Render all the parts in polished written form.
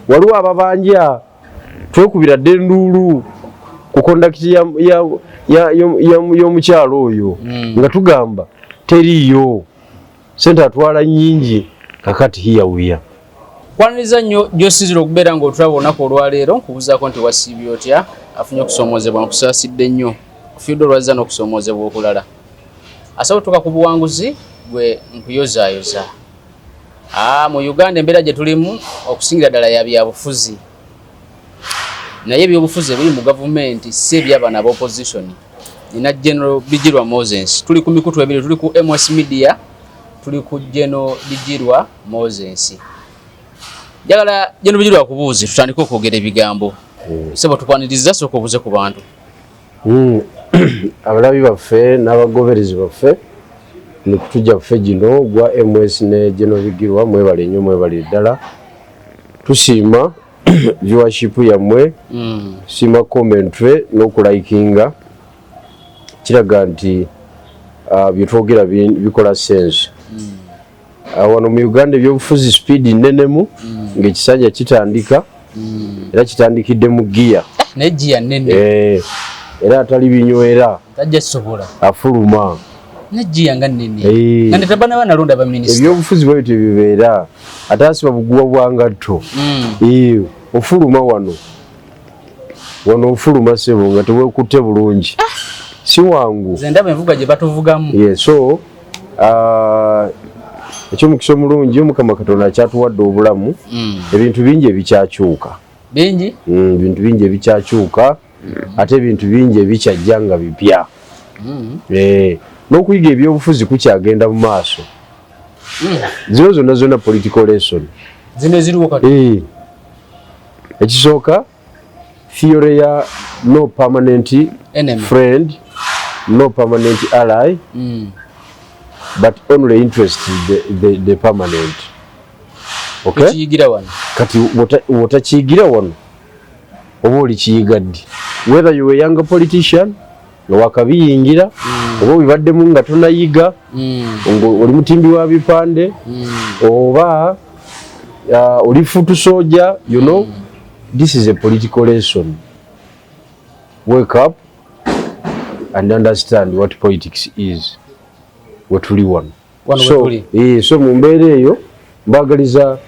Waliwo ababanja twekubira dda enduulu ku conduct y'omukyalo oyo nga tugamba teriiyo sente, atwala nnyingi. Kakati here we are. Kwaniriza nnyo gy'osinzira okubeera ng'otulaba olunaku olwaleero. Nkubuuzaako nti wasiibye otya? Afunye okusoomoozebwa, nkusaasidde nnyo. Ofiiddwa olwazza n'okusoomoozebwa okulala, asobola otuuka ku buwanguzi gwe nkuyozaayoza. Mu Uganda embeera gye tulimu okusingira ddala ya byabufuzi, naye ebyobufuzi ebiri mu gavumenti si ebyabano aba opposition. Nina General Bigirwa Moses. Tuli ku mikutu ebiri, tuli ku MS Media, tuli ku General Bigirwa Moses. Njagala General Bigirwa akubuuze, tutandike okwogera ebigambo. Sebo, tukwaniriza, sooka obuuze ku bantu. Abalabi baffe n'abagoberezi baffe, mikutu gyaffe gino gwa MS ne General Bigirwa, mwebale nnyo, mwebale ddala. Tusiima viewership yammwe, tusiima commentary n'okulikinga. Kiraga nti byetwogera bikola sense. Wano mu Uganda ebyobufuzi speed nnenemu, ng'ekisanja kitandika era kitandikidde mu giya. Naye giya nnene. Era atali binywera tajja kisobola. Afuluma. Naye giya nga nnene, nga netabana nalonda baminisita. Ebyobufuzi bwe bityo bibeera, ate asiba buguwa bwa ngatto. Ofuluma wano wano, ofuluma sebo nga tewekutte bulungi, si wangu. Nze ndaba envuga gye batuvugamu. Yeah, so ekyomukisa omulungi, Omukama Katonda akyatuwadde obulamu. Ebintu bingi ebikyakyuka. Bingi. Ebintu bingi ebikyakyuka, ate ebintu bingi ebikyajja nga bipya. N'okuyiga ebyobufuzi kukyagenda mu maaso. Zino zonna zonna political lesson. Zino eziriwo kati? Ekisooka, theory ya no permanent enemy, friend, no permanent ally, but only interest the permanent, okay? Tukiyigira wano. Kati wotakiyigira wano, oba olikiyiga ddi? Whether you were a young politician nga wakabiyingira, oba obibaddemu nga tonayiga, nga oli mutimbi wa bipande, oba oli foot soldier, this is a political lesson. Wake up and understand what politics is. Wetuli wano. Wano So, wetuli. So mu mbeera eyo mbagaliza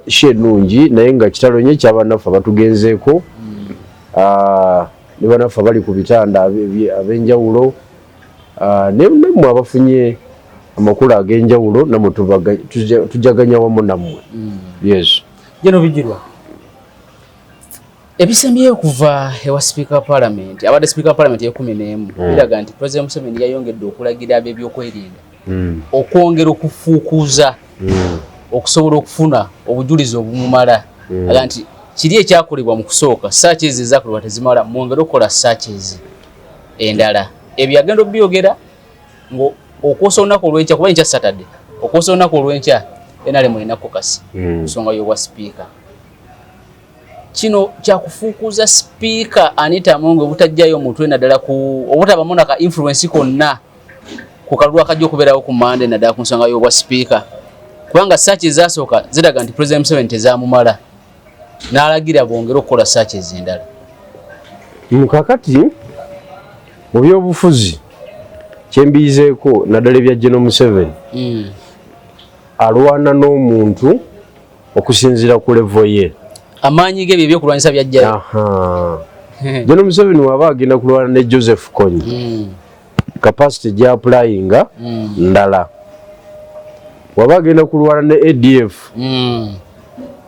show ennungi, naye nga kitalo nnyo ekyabannaffe abatugenzeeko, ne bannaffe abali ku bitanda ab'enjawulo, nammwe abafunye amakulu ag'enjawulo, nammwe tujaganya wamu nammwe. Yes. General Bigirwa, ebisembyeyo kuva ewa sipiika wa parliament, abadde sipiika wa parliament eyekumi n'emu, biraga nti President Museveni yayongedde okulagira ab'ebyokwerinda okwongera okufuukuuza okusobola okufuna obujulizi obumumala. Aga nti kiri ekyakolebwa mu kusooka, searches ezakolebwa tezimala, mwongere okukola searches endala. Ebyo agenda obyogera ngo okwosa olunaku olwenkya, kuba enkya Saturday, okwosa olunaku olwenkya NRM erina caucus ku nsonga y'obwa sipiika. Kino kyakufuukuza sipiika Anita Among obutajjayo omutwe, naddala ku obutabamu naka influence konna ku kalulu akajja okubeerawo ku Mande, naddala ku nsonga y'obwa sipiika, kubanga search ezasooka ziraga nti President Museveni tezamumala, n'alagira bongere okukola search endala. Kakati mu byobufuzi kyembiyizeeko, naddala ebya General Museveni, alwana n'omuntu okusinziira ku level ye. Amaanyi ge, bye ebyokulwanyisa byajjayo. Aha. General Museveni waba agenda kulwana ne Joseph Kony, capacity gy'applyinga ndala. Waba agenda kulwana ne ADF,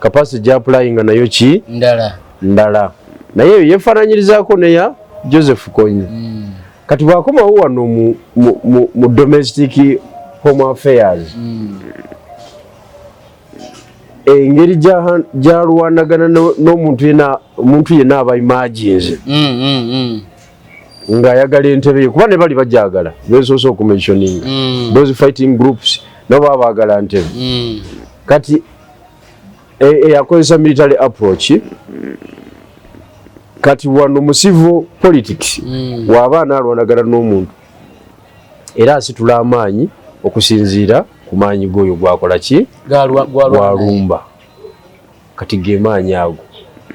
capacity gy'applyinga nayo ki? Ndala. Ndala. Naye eyo yefaananyirizaako neya Joseph Kony. Kati bw'akomawo wano mu domestic home affairs, engeri gy'alwanagana n'omuntu yena, omuntu yenna aba imagines ng'ayagala entebe ye, kuba ne bali bajagala besoose okumentioninga, those fighting groups nabo baba baagala ntebe. Kati akozesa military approach. Kati wano mu civil politics, waba anaalwanagana n'omuntu, era asitula amaanyi okusinziira ku maanyi g'oyo gwakola ki? Gwalwana. Gwalumba. Kati gemaanyi ago.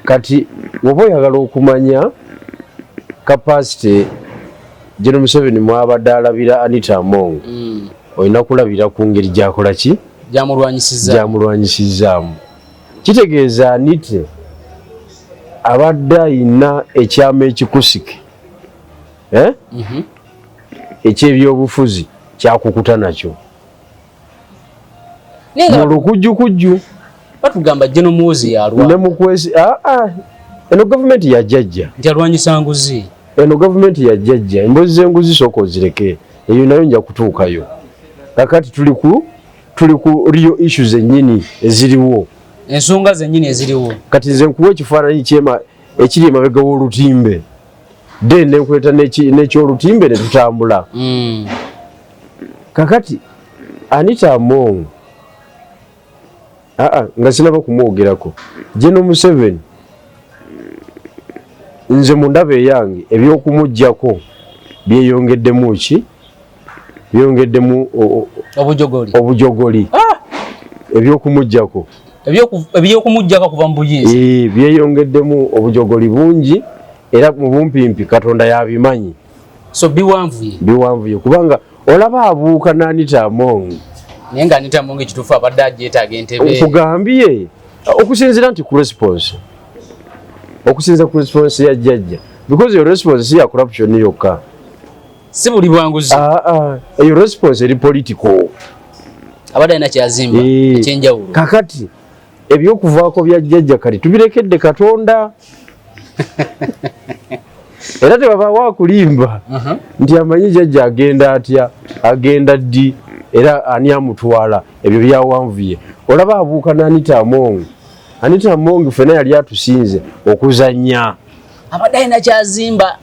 Kati woba oyagala okumanya capacity General Museveni mwabadde alabira Anita Among, olina kulabira ku ngeri gyakola ki, gyamulwanyisiza. Gyamulwanyisizaamu. Kitegeeza Anita abadde ayina ekyama ekikusike, eh? Ekyebyobufuzi kyakukuta nakyo Naye nga mu lukujjukujju. Batugamba General Muhoozi ne yalwa mukwesi. Aa, eno gavumenti yajjajja. Nti alwanyisa nguzi. Eno gavumenti yajjajja. Emboozi z'enguzi sooka ozireke, eyo nayo nja kutuukayo. Kakati tuli ku real issues ennyini eziriwo. Ensonga zennyini eziriwo. Kati nze nkuwa ekifaananyi kyema ekiri emabega w'olutimbe, then nenkuleeta n'ekyolutimbe ne tutambula. Kakati Anita Among, aa, nga sinaba kumwogerako, General Museveni, nze mu ndaba eyange, ebyokumugjako byeyongeddemu ki? Byeyongeddemu obujogoli. Obujogoli. Ebyokumugjako. Ebyokumugjako kuva mu buyinza. Eh, byeyongeddemu obujogoli bungi, era mu bumpimpi Katonda yabimanyi. So biwanvuye. Biwanvuye, kubanga olaba abuuka n'Anita Among. Naye nga Anita Among ekituufu abadde agyetaaga entebe. Nkugambye, okusinziira nti ku response, okusinziira ku response ya jjajja, because eyo response si ya corruption yokka. Si buli bwanguzi. Ah, ah, eyo response eri political. Abadde alina kyazimba ekyenjawulo. Kakati ebyokuvaako bya jjajja kati tubirekedde Katonda, era tebabaawo akulimba nti amanyi jjajja agenda atya, agenda ddi, era ani amutwala. Ebyo byawanvuye. Olaba abuuka n'Anita Among. Anita Among fena yali atusinze okuzannya. Abadde alina kyazimba.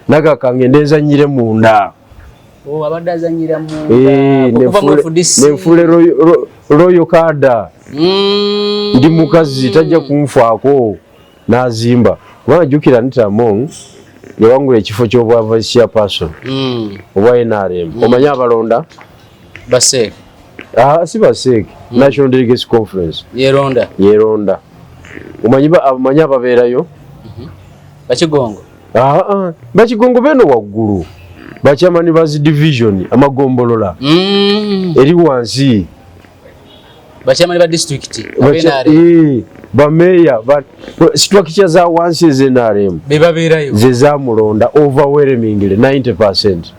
Naga kangende nzanyire munda. Oh, abadde azanyira Eh, munda okuva mu FDC. Nenfuule royal kada. Ndi mukazi, tajja kunfaako. N'azimba, kubanga jjukira Anita Among yawangula ekifo ky'obwa vice chairperson obwa NRM. Omanyi abalonda? Baseeke. Ah, si baseeke. National Delegates Conference. Yeronda. Yeronda. Omanyi omanyi ababeerayo? Bakigongo. Ah, ah, bakigongo beno waggulu, bachairman bazi division, amagombolola eri wansi. Bachairman ba district. Eh, bameya structure za wansi ez'NRM. Bebabeerayo. Ze zamulonda overwhelmingly 90%.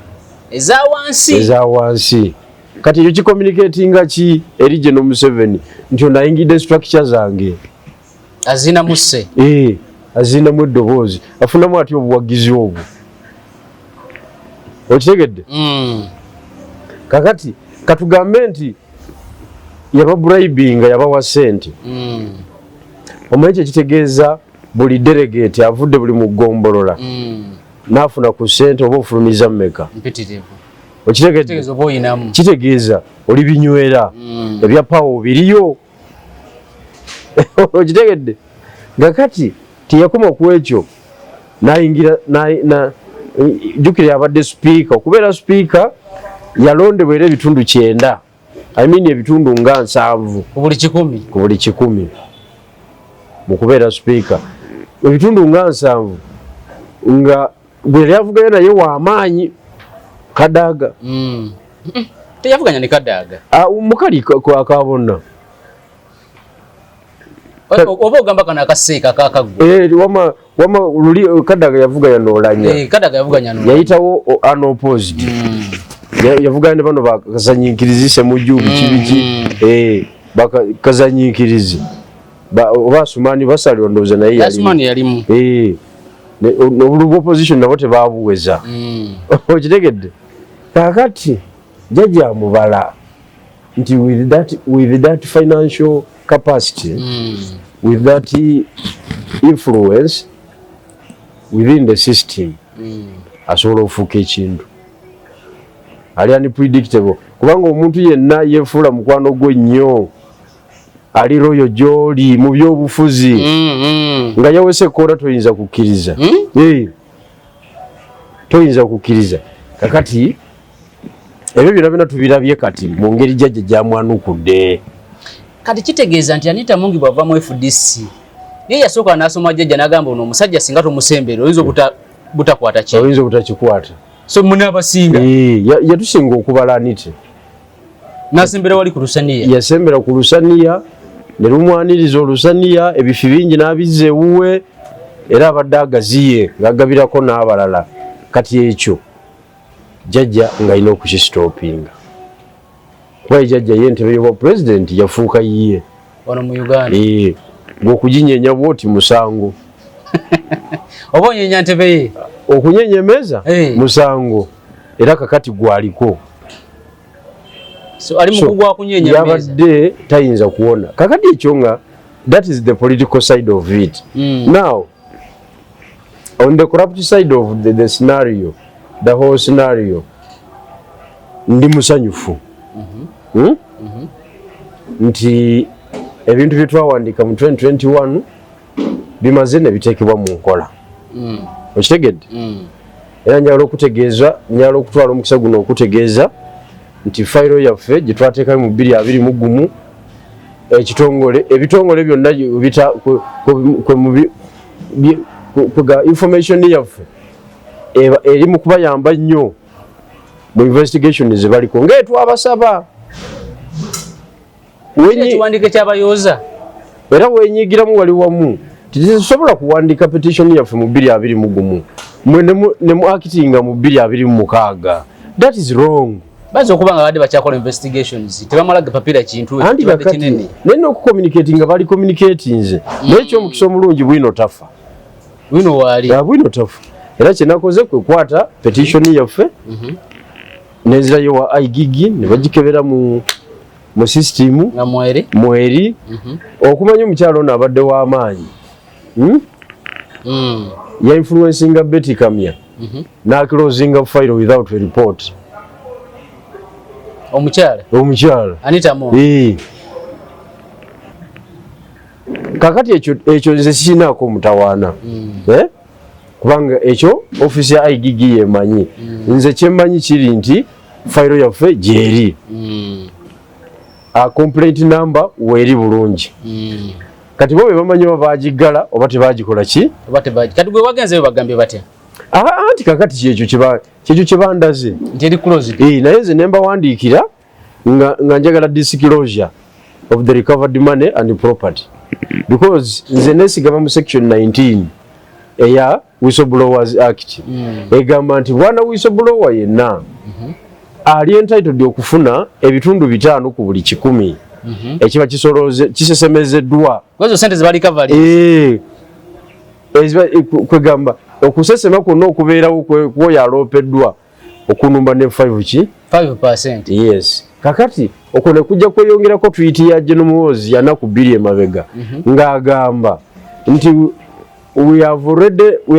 Eza wansi. Eza wansi. Kati ekyo kicommunicatinga ki eri General Museveni? Nti ono ayingidde structure zange. Azina musse. Eh, azinamu eddoboozi, afunamu atya obuwagizi obwo? Okitegedde? Kakati katugambe nti yababribinga, yabawa sente. Omanyi kyekitegeeza? Buli delegate avudde buli mu ggombolola n'afuna ku ssente, oba ofulumiza mmeka? Mpitirivu. Okitegedde? Kitegeeza oba oyinamu. Kitegeeza oli binywera ebya pawo biriyo. Okitegedde? Nga kati teyakoma ku ekyo, nayingira jjukira yabadde sipiika. Okubeera sipiika yalondebwa era ebitundu 90, I mean ebitundu nga 70. Ku buli 100. Ku buli 100. Mu kubeera sipiika ebitundu nga 70, nga gwe yali avuganya naye w'amaanyi, Kadaga. Teyavuganya ne Kadaga. Ah, mukali akabonna. Oba ogamba kano akaseeka akakaggwa? Eh, wama luli Kadaga yavuganya n'Olanya. Eh, Kadaga yavuganya n'Olanya. Yayitawo unopposed. Yavuganya ne bano bakazanyinkirizi, Semujju, biki biki. Eh, kazanyinkirizi oba Asumani Basalirwa, ndowooza naye yalimu. Asumani yalimu. Eh, obululu opposition nabo tebabuweza. Okitegedde? Kaakati jjajja amubala nti with that financial capacity, with that influence within the system, asobola okufuuka ekintu ali unpredictable, kubanga omuntu yenna yefuula mukwano gwe nnyo, ali loyal gy'oli mu byobufuzi, nga yawese koora, toyinza kukkiriza. Eh, toyinza kukkiriza. Kakati ebyo byonna byonna tubirabye kati mu ngeri jjajja gyamwanukudde. Kati kitegeeza nti Anita Among bw'ava mu FDC, naye yasooka n'asoma jjajja n'agamba, ono omusajja singa tomusembera oyinza butakwata ki. Oyinza obutakikwata. So mune abasinga. Eh, yatusinga okubala Anita. N'asembera wali ku lusaniya. Yasembera ku lusaniya ne lumwaniriza olusaniya, ebifi bingi n'abizza ewuwe, era abadde agaziye ng'agabirako n'abalala. Kati ekyo jjajja ng'alina okukisitopinga, kuba ye jjajja ye entebe y'obwa pulezidenti yafuuka yiye. Wano mu Uganda. Eh, ng'okuginyenya bwoti musango. Oba onyenya ntebe ye. Okunyenya emmeeza Eh. musango, era kakati gwaliko. So ali So, mukugu wa kunyenya mmeeza. Yabadde tayinza kuwona. Kakati ekyo nga that is the political side of it. Now on the corrupt side of the scenario, the whole scenario, ndi musanyufu, Nti ebintu bye twawandiika mu 2021 bimaze ne biteekebwa mu nkola. Okitegedde? Era njagala okutegeeza, njagala okutwala omukisa guno okutegeeza nti fayiro yaffe gye twateekayo mu 2021, ekitongole, ebitongole byonna kwe kwega information yaffe eri mu kubayamba nnyo mu investigation ze baliko ng'etwabasaba. Ekiwandiiko ekyabayooza. Era wenyigiramu wali wamu, tetusobola kuwandiika petition yaffe mu 2021, mwe ne mu actinga mu 2026. That is wrong. Bayinza okuba nga badde bakyakola investigations, tebamala gapapira kintu ekyo. Anti kibadde kakati kinene. Naye n'okucommunicating nga bali communicatinze, naye ekyomukisa omulungi bwino tafa. Wino waali. Ya, bwino tafa. Era kyenakoze kwe kwata petition yaffe nenzirayo wa IGG ne bagikebera mu system. Nga mwere. Mweri. Okumanya omukyalo ono abadde w'amaanyi, Ya influencinga Betty Kamya n'aclosinga file without a report. Omukyala. Omukyala. Anita Among. Eh. Kakati ekyo nze sirinaako mutawaana, eh? Kubanga ekyo ofiisi ya IGG yemanyi. Nze kyemmanyi kiri nti fayiro yaffe gyeri, a complaint number weeri bulungi. Kati bo be bamanyi oba bagiggala oba tebagikola ki. Oba tebaji. Kati gwe wagenzeyo bagambye batya? Ah, anti kakati kyekyo kyebandaze. Nti eri closed. Eh, naye nze ne mbawandiikira nga njagala disclosure of the recovered money and property, because nze nesigama mu section 19 eya Whistleblowers Act, egamba nti bwana whistleblower yenna ali entitled okufuna 5% ku buli 100 ekiba kisoloze kisesemezeddwa. Kwezo sente zibali covered. Eh, kwegamba okusesema kwonna okubeerawo kwoyo aloopeddwa okunumba ne 5 ki. 5%. Yes. Kakati okwo ne kujja kweyongerako tweet ya General Muhoozi yanaku 2 emabega ng'agamba nti we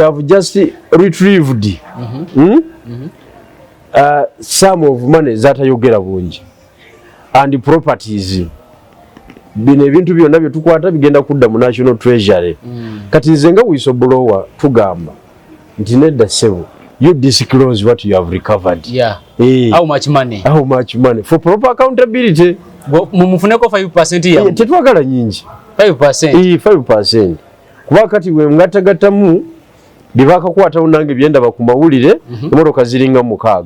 have just retrieved Some of money zatayogera bungi and properties. Bino ebintu byonna bye tukwata bigenda kudda mu National Treasury. Kati nze nga whistleblower tugamba nti nedda ssebo, you disclose what you have recovered. Eh. How much money? How much money for proper accountability. Mumufuneko 5% ya. Eh, tetwagala nyingi. 5%. Eh, 5%, kuba kati we ngattagattamu bye bakakwatawo nange byendaba ku mawulire, emotoka ziringa 6.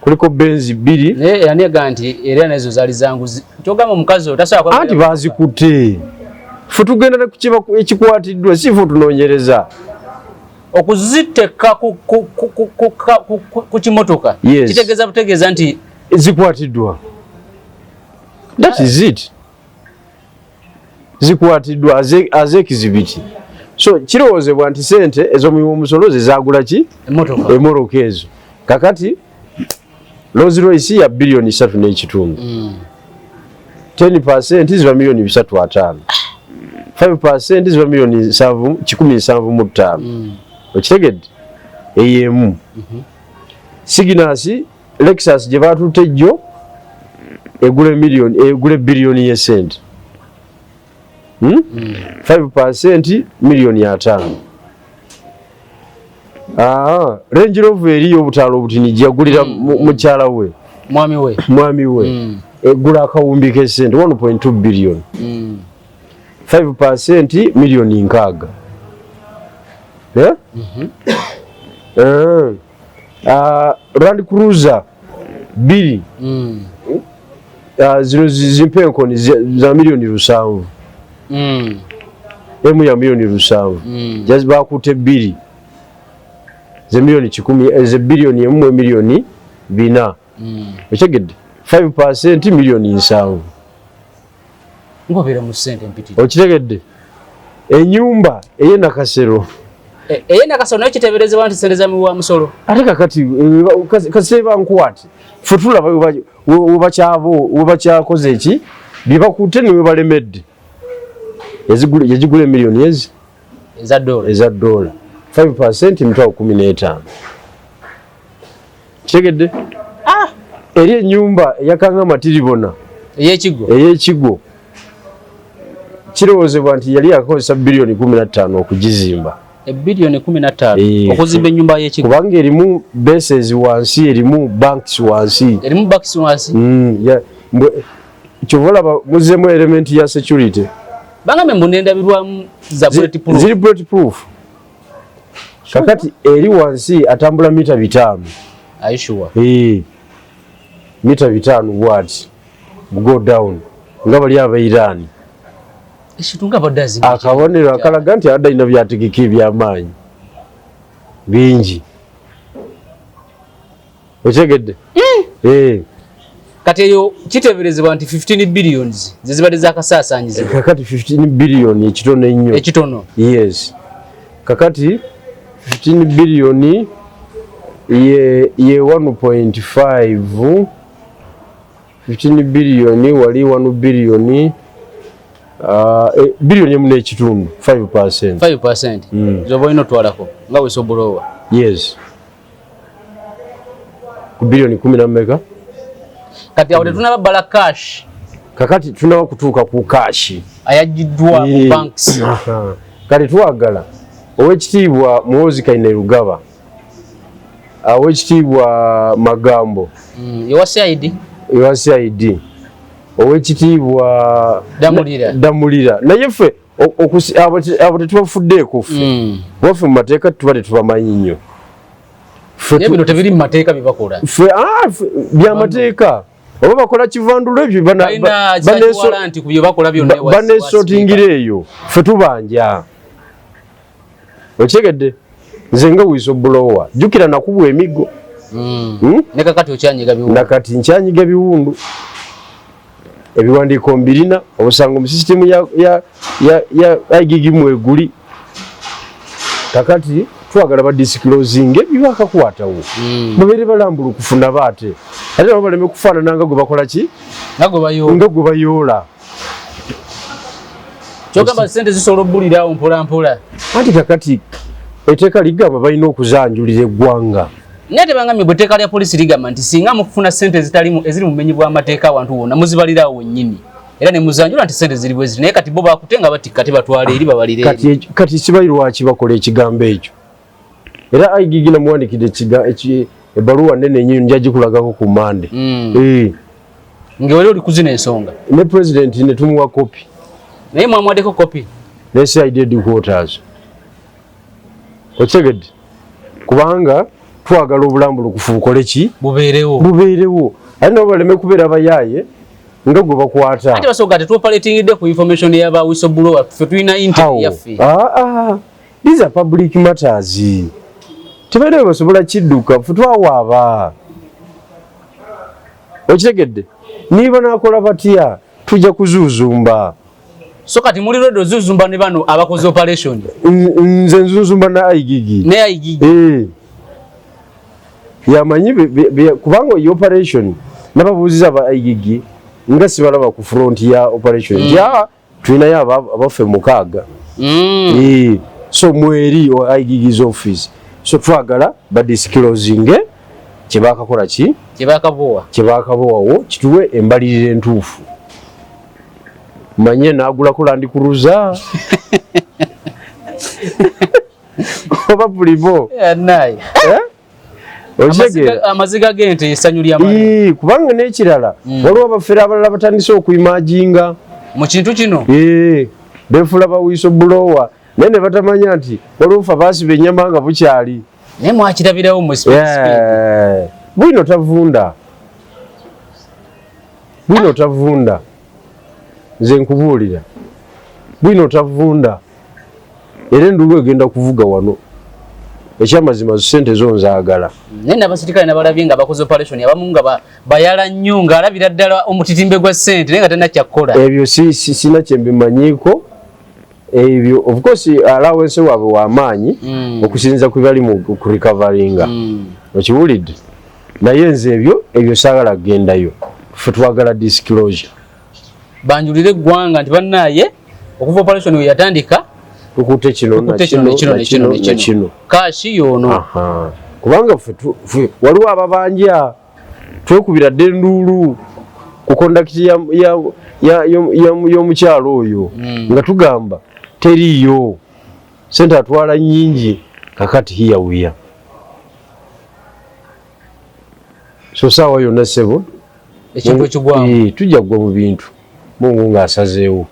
Kuliko Benz 2. Naye ani aga nti era nezo zaali zanguzi? Kyogamba omukazi oyo tasobola Anti bazikutte, ffe tugenda ne kukiba ekikwatiddwa, si ffe tunoonyereza. Okuziteka ku kimotoka Yes. kitegeeza butegeeza nti Zikwatiddwa, that is it. Zikwatiddwa as exhibit. So kirowoozebwa nti sente ez'omuwi w'omusolo ze zaagula ki? Emotoka. Emmotoka ezo. Kakati Rolls Royce ya 3.5 biliyoni, 10% ziba 350 miliyoni, 5% ziba miliyoni 70, 175. Okitegedde? Eyo emu. Signus Lexus gye batutte ejjo egula miliyoni, egula biliyoni y'esente, 5% 50 miliyoni. Ah, Range Rover eriyo obutaala obutini gyeyagulira mukyala we. Mwami we. Mwami we. Egula akawumbi k'essente 1.2 billion. 5% 60 million. Eh? Eh. Land Cruiser 2. Zino zimpenkoni za 7 million. Emu ya 7 million. Jazi bakutte 2 ze 100 million, ze 1 billion 1 400 million. Okitegedde? 5% 7 million. Ngobeera mu ssente mpitirivu. Okitegedde? Ennyumba ey'e Nakasero. Ey'e Nakasero nayo kiteeberezebwa nti ssente za muwi wa musolo. Ate kakati kaseeba nkwate, ffe tulaba webakyakoze eki byebakutte ne webalemedde. Yagigula emiliyoni ezi eza dola. Eza dola, 5% 150 000. Kitegedde? Eri ennyumba eyakanga matiribona. Ey'ekigo. Ey'ekigo, kirowoozebwa nti yali yakozesa 15 biliyoni okugizimba. 15 biliyoni Eh, okuzimba ennyumba y'ekigo. Kubanga erimu bases wansi, erimu banks wansi. Erimu banks wansi. Kyova olaba muzzemu element ya security. Bangambe mbu n'endabirwamu za bullet proof. Ziri bullet proof. Kakati eri wansi atambula mita 500. Are you sure? Eh, mita 500 bwati go down nga bali abairani. Ekintu nga badde azimba. Akabonero akalaga nti abadde alina byategeka ebyamaanyi bingi. Okitegedde? Eh. Kati eyo kiteeberezebwa nti 15 billions ze zibadde zakasaasaanyizibwa. Kakati 15 billion ekitono ennyo. Ekitono. Yes, kakati 15 billion ye 1.5, 15 billion wali 1 billion, 1.5 billion, 5%. 5% zoba olina otwalako nga whistleblower. Yes, ku 10 billion na mmeka? Kati awo tetunaba bala cash. Kakati tunaba kutuuka ku cash ayagiddwa mu banks. Aha. Kati twagala Owekitiibwa Muhoozi Kainerugaba, Owekitiibwa Magambo ewa CID. Ewa CID, Owekitiibwa Damulira. Damulira. Naye ffe abo tetubafuddeeko ffe. Waffe mu mateeka tuba tetubamanyi nnyo. Ffe Naye bino tebiri mu mateeka bye bakola. Ffe, ffe, byamateeka oba bakola kivandulo ebyo Balina kiwalanti ku bye bakola byonna banesotingira eyo, ffe tubanja. Okitegedde? Nze nga whistleblower, jjukira nakubwa emiggo. Hmm? Ne kakati okyanyiga biwundu. Nakati nkyanyiga biwundu. Ebiwandiiko mbirina, obusango mu sisitimu ya IGG mweguli. Kakati twagala ba disclosing ebibakakwatawo, babeere balambulukufu nabo, ate nabo baleme kufaanana nga gwe bakola ki? Nga gwe bayoola. Nga gwe bayoola. Kyogamba sente zisobola obbulirawo mpola mpola. Anti kakati etteeka ligamba balina okuzanjulira eggwanga. Naye tebangambye bwe etteeka lya polisi ligamba nti singa mufuna sente ezitalimu eziri mu bumenyi bw'amateeka awantu wonna muzibalirawo wennyini era ne muzanjula nti sente ziri bwe ziri, naye kati bo bakute nga batikka tebatwala eri babalire eri. Kati sibayi lwaki bakola ekigambo ekyo, era IGG namuwandikidde ebbaluwa nene nnyo, nja gikulagako ku Mande. Eh, Ng'ewali oli kuzina ensonga. Ne president ne tumuwa kopi. Naye mwamwaddeko kopi. Ne CID headquarters. Okitegedde? Kubanga twagala obulambulukufu bukole ki? Bubeerewo. Bubeerewo, ate nabo baleme kubeera bayaaye nga gwe bakwata. Ate basooka tetuoperatingidde ku information y'aba whistleblower, ffe tulina intel How? yaffe. Ah. These are public matters. Tebalina bwe basobola kidduka, ffe twawaaba. Okitegedde? Niba nakola batya, tujja kuzuuzumba. So kati muli ready ozuzumba ne bano abakoze operation? Nze nzuzumba na IGG. Ne IGG. Eh. Yamanyi kubanga iyi operation nababuuziza aba IGG nga sibalaba ku front ya operation. Ja tulinayo abaffe 6. Eh, so mweri o IGG's office. So twagala ba disclosing kyebakakola ki? Kyebakabowa. Kyebakabowawo kituwe embalirira entuufu. Manye nagulako Land Cruiser oba Premio. Naye Eh? Amaziga g'ente essanyu ly'amale. Kubanga n'ekirala waliwo abafere abalala batandise okuimajinga mu kintu kino. Befuula ba whistleblower, naye ne batamanya nti waliwo fe baasiba ennyama nga bukyali. Naye mwakirabirawo mu speed. Bwino tavunda, bwino tavunda, nze nkubuulira, bwino tavunda, era enduulu egenda kuvuga wano. Ekyamazima sente zo nzaagala. Naye n'abasirikale nabalabye nga bakoze operation, abamu nga bayala nnyo ng'alabira ddala omutitimbe gwa ssente, naye nga talina kyakkola. Ebyo sina kye mbimanyiiko ebyo. Of course allowance waabwe w'amaanyi okusinziira ku bali mu kurecoveringa, okiwulidde? Naye nze ebyo saagala kugendayo. Ffe twagala disclosure. Banjulire eggwanga nti bannaaye, okuva operation we yatandika, tukutte kino, tukutte kino, nekino, nekino, nekino, cash yoono. Kubanga ffe waliwo ababanja, twekubira dde enduulu ku conduct y'omukyalo oyo, nga tugamba teriiyo sente, atwala nnyingi. Kakati here we are, so saawa yonna, ssebo, ekintu ekigwamu. Tujja kugwa mu bintu, Mungu ng'asazeewo.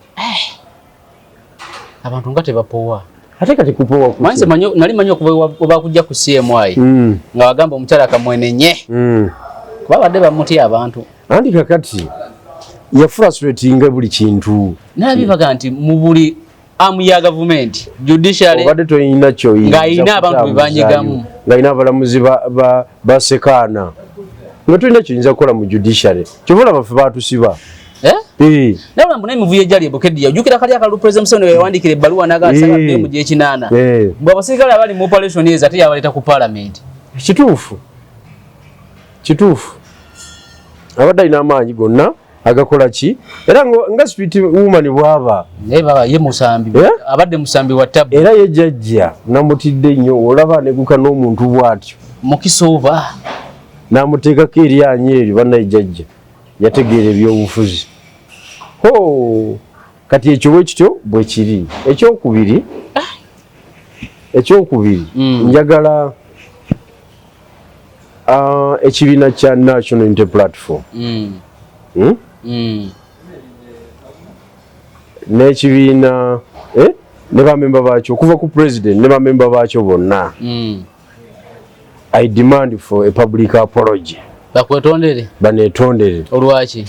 Abantu nga tebapowa. Ate kati kupowa? Manze nali manyi okuva webakujja ku CMI nga bagamba omukyala kamwenenye, kuba badde bamutya abantu. Anti kakati yafrustratinga buli kintu. Nalabye baga nti mu buli arm ya gavumenti, judiciary, obadde toyina kyoyinza ng'ayina abantu be banyigamu. Ng'ayina abalamuzi basekaana, nga tolina kyoyinza kukola mu judiciary. Kyova olaba ffe batusiba. Eh? Naye mbona emivuyo egyali ebukeddiya, ojjukira kali akalulu President Museveni we yawandiikira ebbaluwa n'agasaba mu gyekinaana, bwe abasirikale abali mu operation ezo ate yabaleeta ku parliament. Kituufu, kituufu, abadde alina amaanyi gonna agakola ki, era nga street woman bwaba. Naye baba ye musambi. Eh? Abadde musambi wa tabu. Era ye jjajja namutidde nnyo, olaba neguka n'omuntu bw'atyo. Mukisa oba n'amuteekako eryanyi eryo. Bannaye, jjajja yategeera ebyobufuzi. Ho, kati ekyo bwe kityo bwe kiri. Ekyokubiri, njagala ekibiina kya National Unity Platform, N'ekibiina, ne bamemba bakyo, okuva ku president ne bamemba bakyo bonna, I demand for a public apology. Bakwetondere? Banetondere. Olwaki?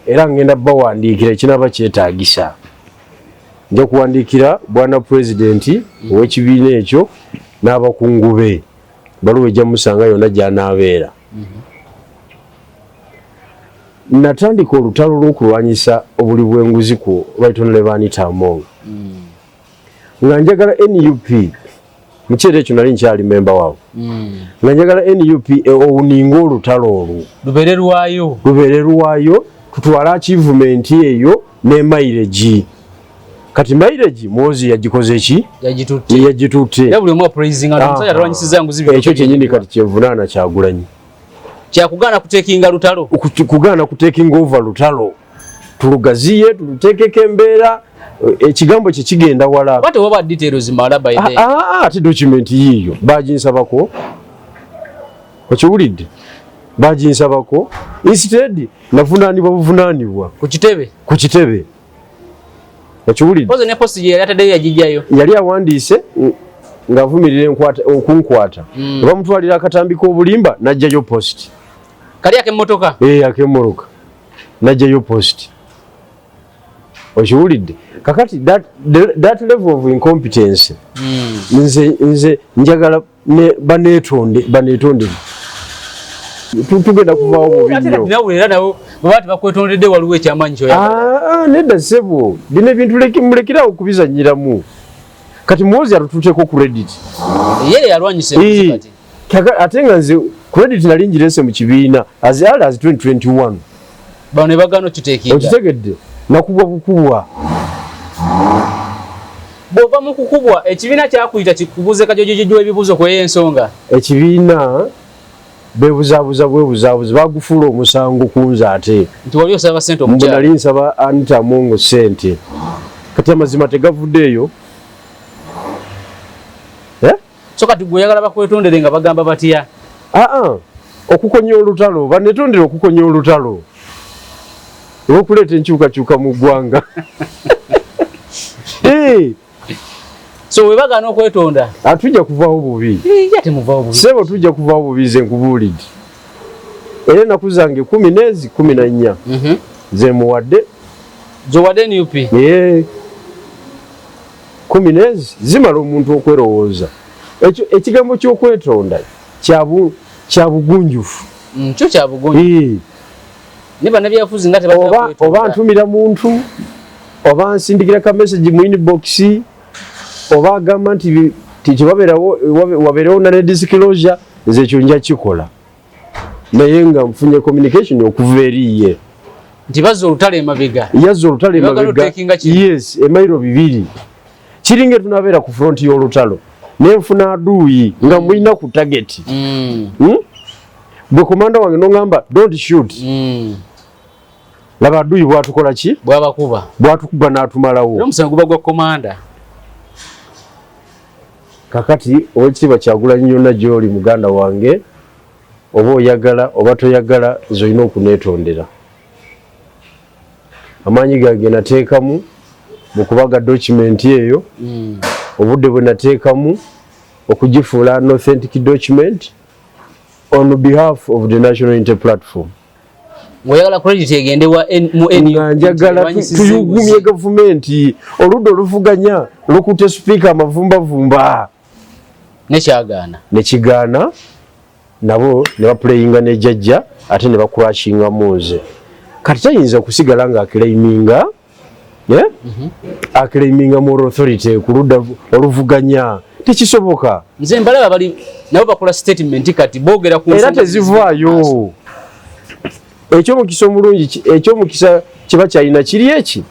Era ngenda bawandiikira ekinaba kyetaagisa. Nja kuwandiikira bwana pulezidenti ow'ekibiina ekyo n'abakungu be, baluwa ejja musanga yonna gy'anaabeera. Natandika olutalo lw'okulwanyisa obuli bw'enguzi ku Right Honorable Anita Among, nga njagala NUP, mu kiseera ekyo nali nkyali memba waabwe, nga njagala NUP owninga olutalo olwo. Lubeere lwayo. Lubeere lwayo, tutwale achievement eyo ne mileage. Kati mileage Muhoozi yagikoze ki? Yagitutte. Yagitutte. Era buli omu apraisinga nti omusajja talwanyisizza nguzi. Ekyo kyennyini kati kyenvunaana Kyagulanyi. Kyakugaana kutekinga lutalo. Kugaana kutekinga over lutalo, tulugaziye, tuluteekeko embeera, ekigambo kye kigenda wala. Oba tewaba details mala by then. Ate document yiiyo baginsabako, okiwulidde? Baginsabako, instead navunaanibwa buvunaanibwa. Ku kitebe. Ku kitebe, okiwulidde? Pozi ne post gye yali ataddeyo yagijjayo. Yali awandiise ng'avumirira okunkwata, bamutwalira akatambi k'obulimba, n'ajjayo post. Kali ak'emmotoka. Ak'emmotoka, n'ajjayo post, okiwulidde? Kakati that level of incompetence, nze njagala baneetondere. Tugenda kuvaawo bubi nnyo. Nawe era nabo bwe bati bakwetondedde, waliwo ekyamaanyi kyoyagala. Nedda ssebo, bino ebintu mulekerawo okubizanyiramu. Kati Muhoozi atutuuteko credit. Ye yalwanyisa enguzi kati. Ate nga nze credit nali ngirese mu kibiina as early as 2021. Bano ne bagaana okiteekinga. Okitegedde? Nakubwa bukubwa. Bw'ova mu kukubwa, ekibiina kyakuyita kikubuuze kajojojojo ebibuuzo ku eyo ensonga? Ekibiina bebuzaabuza bwebuzaabuza, bagufuula omusango kunze ate. Nti wali osaba ssente Mbu omukyala. Nali nsaba Anita Among ssente. Kati amazima tegavuddeeyo. Eh? So kati gwe oyagala bakwetondere nga bagamba batya? Aa, okukonya olutalo, banetondera okukonya olutalo olwokuleeta enkyukakyuka mu ggwanga. Eh, So webagaana okwetonda, Tujja kuvaawo bubi. Ate temuvaawo bubi. Sebo, tujja kuvaawo bubi, nze nkubuulidde. Era ennaku zange 10 n'ezi 14 ze muwadde. Zowadde NUP? Ee, 10 n'ezi zimala omuntu okwerowooza. Ekyo ekigambo ky'okwetonda kya bugunjufu. Kyo kya bugunjufu. Ne bannabyabufuzi nga tebatera Oba kwetonda. Oba ntumira muntu, oba nsindikira ka message mu inbox, oba agamba nti tikibabeerawo, wabeerewo na disclosure, nze ekyo nja kikola, naye nga nfunye communication okuva eri ye. Nti bazza olutalo emabega. Yazza olutalo Ebagala emabega. otekinga kino. Yes, emayiro 2 kiringa tunabeera ku front y'olutalo nenfuna aduuyi nga mulina ku target. Bwe komanda wange noŋŋamba, "Don't shoot." Laba aduuyi bwatukola ki? Bwabakuba. Bwatukuba n'atumalawo. Era omusango guba gwa komanda. Kakati owekitiibwa Kyagulanyi, yonna gy'oli muganda wange, oba oyagala oba toyagala, nze olina okuneetondera amaanyi gange nateekamu mu kubaga document eyo, obudde bwe nateekamu okugifuula an authentic document on behalf of the National Unity Platform. Ng'oyagala credit egende wa mu NUP? Nga njagala Erwanyisizza tuyugumye enguzi. gavumenti. Oludda oluvuganya lukutte sipiika amavumbavumba. Nekyagaana. Nekigaana, nabo ne bapuleyinga nejajja ate ne bakurashingamu nze. Kati tayinza kusigala nga aclaiminga, yeah? Aclaiminga moral authority ku ludda oluvuganya, tekisoboka. Nze mbalaba bali nabo bakola statement, kati boogera ku Era nsonga. tezivaayo. Ekyomukisa omulungi ekyomukisa kiba kyalina kiri eki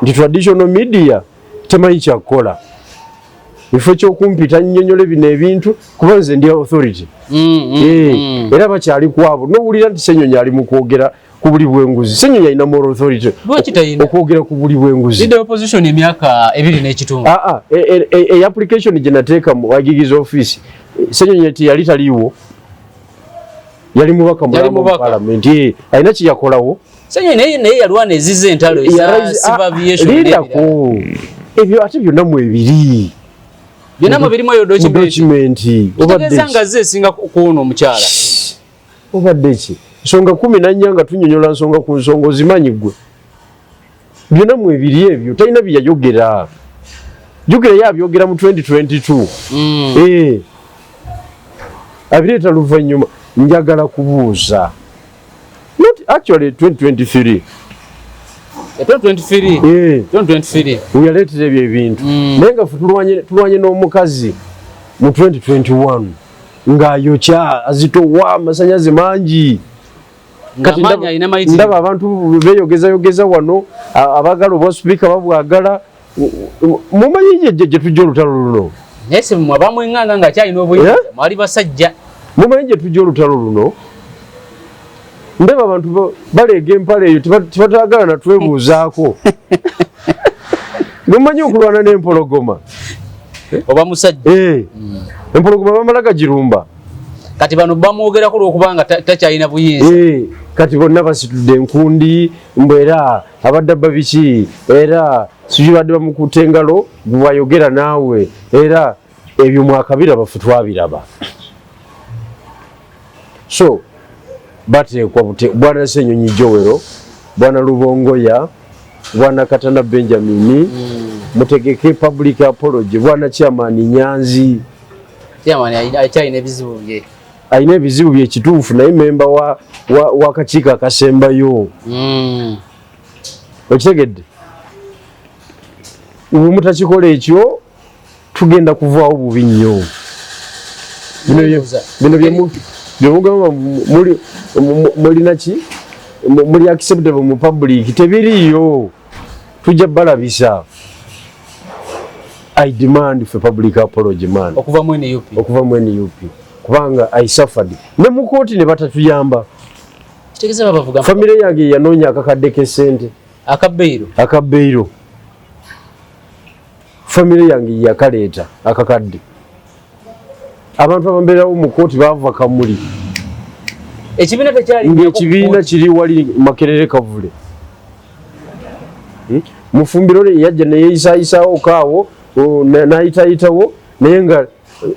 nti traditional media temanyi kyakukola. Ifo kyokumpita nnyonnyole bino ebintu, kuba nze ndi authority. Eh, era bakyali kwabo nowulira nti Senyonyi ali mu kwogera ku buli bwenguzi. Senyonyi alina moral authority Lwaki talina? okwogera ku buli bwenguzi? Leader opposition emyaka 2 n'ekitundu. Aa, application gye nateeka mu Wagigi's office, Senyonyi teyali taliiwo, yali mubaka Yali mulamba mu mubaka. parliament. Eh, alina kyeyakolawo. Senyonyi naye yalwana ezize entalo eza civil aviation n'ebirala. Lindako, ebyo ate byonna mwebiri. Byonna mwe birimu eyo Mu document. document. Obadde Kitegeeza ki? nga ze esinga kuwona omukyala. Obadde ki? Nsonga 14 nga tunyonyola nsonga ku nsonga, ozimanyi ggwe. Byonna mwebiri ebyo, talina byeyayogera. Jjukira ye abyogera mu 2022. Eh. Abireeta luvannyuma. Njagala kubuuza, not actually 2023. 2023. Eh, 2023. Weyaleetera ebyo ebintu. Naye nga ffe tulwanye n'omukazi mu 2021 ng'ayokya azitowa amasanyaze mangi. Kati Ng'amaanyi alina mayitirivu. Ndaba abantu beeyogezayogeza wano, abaagala obwa sipiika babwagala. Mumanyi gye tujja olutalo luno? Naye se mmwe abamweŋŋanga ng'akyalina obuyinza, Eh? mwali basajja. Mumanyi gye tujja olutalo luno? Ndaba abantu baleega empale eyo, tebatwagala natwebuuzaako. Mumanyi okulwana n'empologoma? Oba musajja. Eh, empologoma bamala gagirumba. Kati bano bamwogerako olwokubanga takyalina buyinza. Eh, kati bonna basitudde enkundi mbu era abadde abba biki, era sijui badde bamukutte engalo bwayogera naawe. Era ebyo mwakabiraba, ffe twabiraba. So bateekwa bwana Senyonyi Joel, bwana Lubongoya, bwana Katana Benjamini, mutegeke public apology. Bwana chairman Nyanzi. Chairman akyalina ebizibu bye. Alina ebizibu byekituufu, naye memba wa kakiiko akasembayo. Okitegedde? Bwe mutakikola ekyo, tugenda kuvaawo bubi nnyo. Neebuuza. Bino byemugamba mulina ki, muli acceptable mu public, tebiriiyo. Tujja balabisa. I demand for public apology, man. Okuva mu NUP. Okuva mu NUP, kubanga I suffered ne mu kooti ne batatuyamba. Kitegeeza babavuga. Famire yange yanoonya akakadde k'essente. Akabeiro. Akabeiro, famire yange yakaleeta akakadde. Abantu abambeerawo mu kooti baava Kamuli. Ekibiina tekyali Ng'ekibiina kiri wali Makerere Kavule. Mufumbiro yajja neyeyisayisawo kaawo n'ayitayitawo, naye nga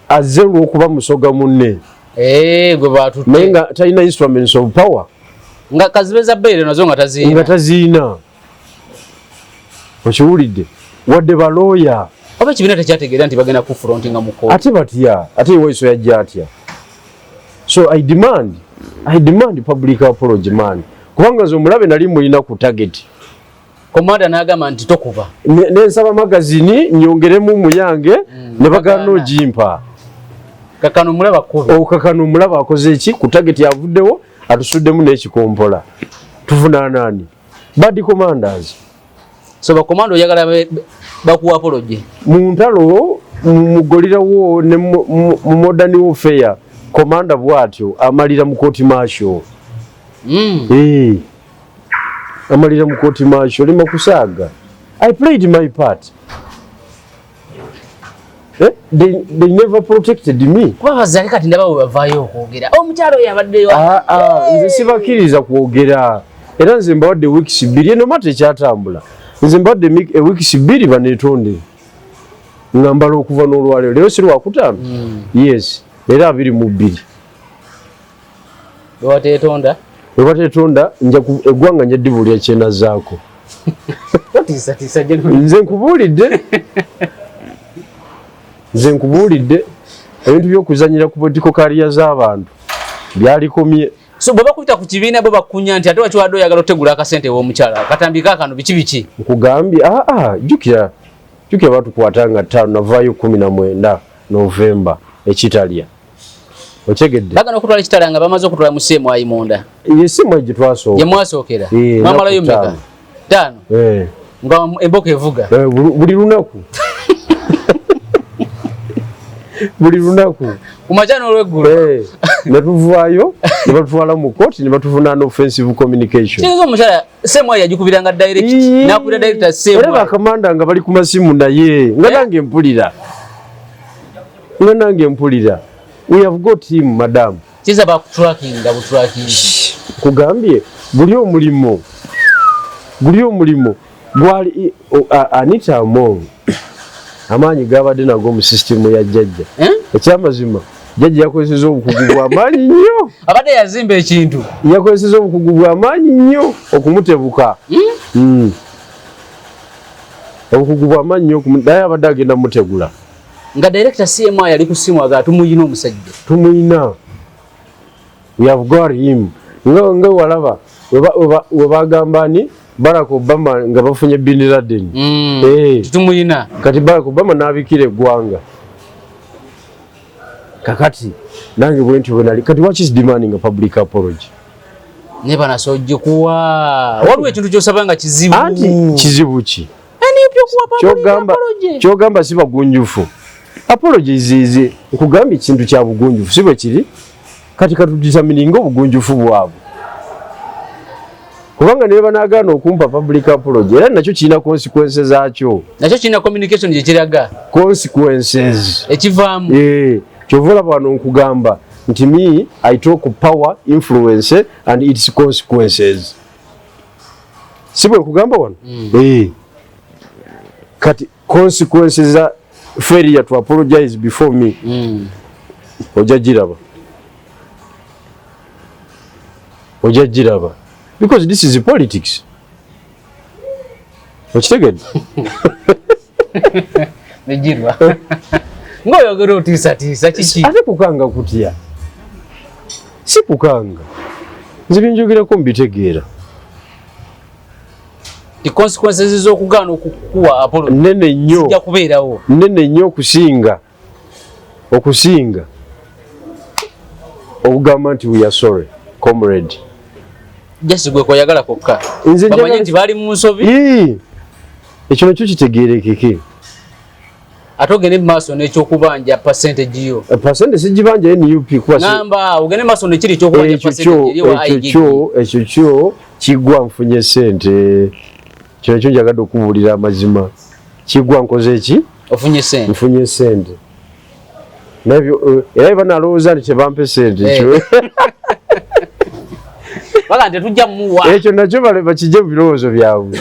azze olw'okuba musoga munne. Eh, gwe batutte. Naye nga talina instruments of power. Nga kazibe za bail nazo nga taziina. Nga taziina, okiwulidde? Wadde balooya. Oba ekibiina tekyategeera nti bagenda ku frontinga mu kooti? Ate batya? Ate Waiso yajja atya? So I demand public apology, man, kubanga nze omulabe nali mulina ku target. Komanda n'agamba nti tokuba. Nensaba magazini nyongeremu muyange, ne bagaana ogimpa. Kakano mulaba kubi. Okakano omulaba akoze eki ku target, avuddewo atusuddemu n'ekikompola. Tuvunaanaani? Bad commanders. So bakomando oyagala bakuwa apology? Mu ntalo, mu guerrilla war ne mu modern warfare, commander bw'atyo amalira mu court martial. Eh, amalira mu court martial. Lima kusaaga. I played my part. Eh? They never protected me. Kuba bazaale kati ndaba bwe bavaayo okwogera, omukyalo oyo abaddeyo. Ah, ah, nze sibakkiriza kwogera, era nze mbawadde weeks 2. Eno mata ekyatambula, nze mbawadde weeks 2 baneetonde, nga mbala okuva n'olwaleero. Leero si lwakutaano? Yes, era 22. Bwe bateetonda? Bwe bateetonda, eggwanga nja ddibuulira kyenazaako. Tiisatiisa. Nze nkubuulidde, nze nkubuulidde, ebintu by'okuzanyira ku political career z'abantu byalikomye. So bwe bakuyita ku kibiina, bo bakunya nti ate waki wadde oyagala otegula akasente ew'omukyala akatambi kaakano, biki biki? Nkugambye, aa, jjukira, jjukira batukwata nga 5, navaayo 19 Novemba ekitalya, okyegedde? Bagenda okutwala ekitala nga bamaze okutwala mu CMI munda. Ye simu gye twasooka. Gye mwasookera? Eh, Mwamalayo ennaku mmeka? 5. 5? Eh. Nga emboko evuga? Eh, buli lunaku, buli lunaku. Ku makya n'olweggulo? Eh, ne tuvaayo ne batutwala mu kooti ne batuvunaana offensive communication. Kitegeeza omukyala CMI yagikubiranga direct? Ii. Nakubira director Era CMI? bakamanda nga bali ku masimu, naye nga Eh? nange mpulira, nga nange mpulira, "We have got him, madam." Kiza bakutrackinga butracking. Kugambye buli omulimu gwali Anita Among amaanyi gabadde nago mu sisitimu ya jjajja. Eh? Ekyamazima, jjajja yakozeseza obukugu bw'amaanyi nnyo. Abadde yazimba ekintu. Yakozeseza obukugu bw'amaanyi nnyo okumutebuka. Obukugu bw'amaanyi nnyo naye abadde agenda mutegula. Nga director CMI ali ku simu aga tumuyina omusajja. Tumuyina, we have got him. Nga walaba we bagamba ni Barack Obama nga bafunye Bin Laden. Eh. Tumuyina. Kati Barack Obama n'abikira eggwanga. Kakati nange bwe ntyo bwe nali. Kati what is demanding a public apology? Naye banasojje kuwa, waliwo ekintu kyosaba nga kizibu. Anti kizibu ki? NUP okuwa public Kyogamba apology. Kyogamba si bagunjufu? Apologies izi nkugambye ekintu kya bugunjufu, si bwe kiri? Kati katudetermininga obugunjufu bwabwe, kubanga ne banaagaana okumpa public apology, era nakyo kirina consequences zaakyo. Nakyo kirina communication gye kiraga. Consequences. Ekivaamu. Eh, kyova olaba wano nkugamba nti me, I talk power, influence and its consequences, si bwe nkugamba wano? Eh. Kati consequences za failure to apologize before me, ojja giraba, ojja giraba, because this is politics, okitegedde? Negirwa ng'oyogera otiisatiisa, kiki? Ate kukanga kutya? Si kukanga, nze byenjogerako mbitegeera. Ti consequences z'okugaana okukuwa apology Nene nnyo. zijja kubeerawo. Nene nnyo okusinga okugamba nti "We are sorry, comrade." Just gwe koyagala kokka Nze bamanye njagala nti baali mu nsobi. Ii, ekyo nakyo kitegeerekeke. Ate ogende mu maaso n'ekyokubanja percentage yo. Percent sigibanja NUP kuba Ngamba ogende mu maaso nekiri ekyokubanja Ekyo kyo percentage eri wa ekyo IGG. kyo, ekyo kyo kigwa nfunye sente. Kyo nakyo njagadde okubuulira amazima, kigwa nkoze eki? Ofunye sente. Nfunye sente. Nabyo era banalowooza nti tebampe sente. Eh. Kyo Baga nti tujja muwa. Ekyo nakyo bale bakijje mu birowoozo byabwe.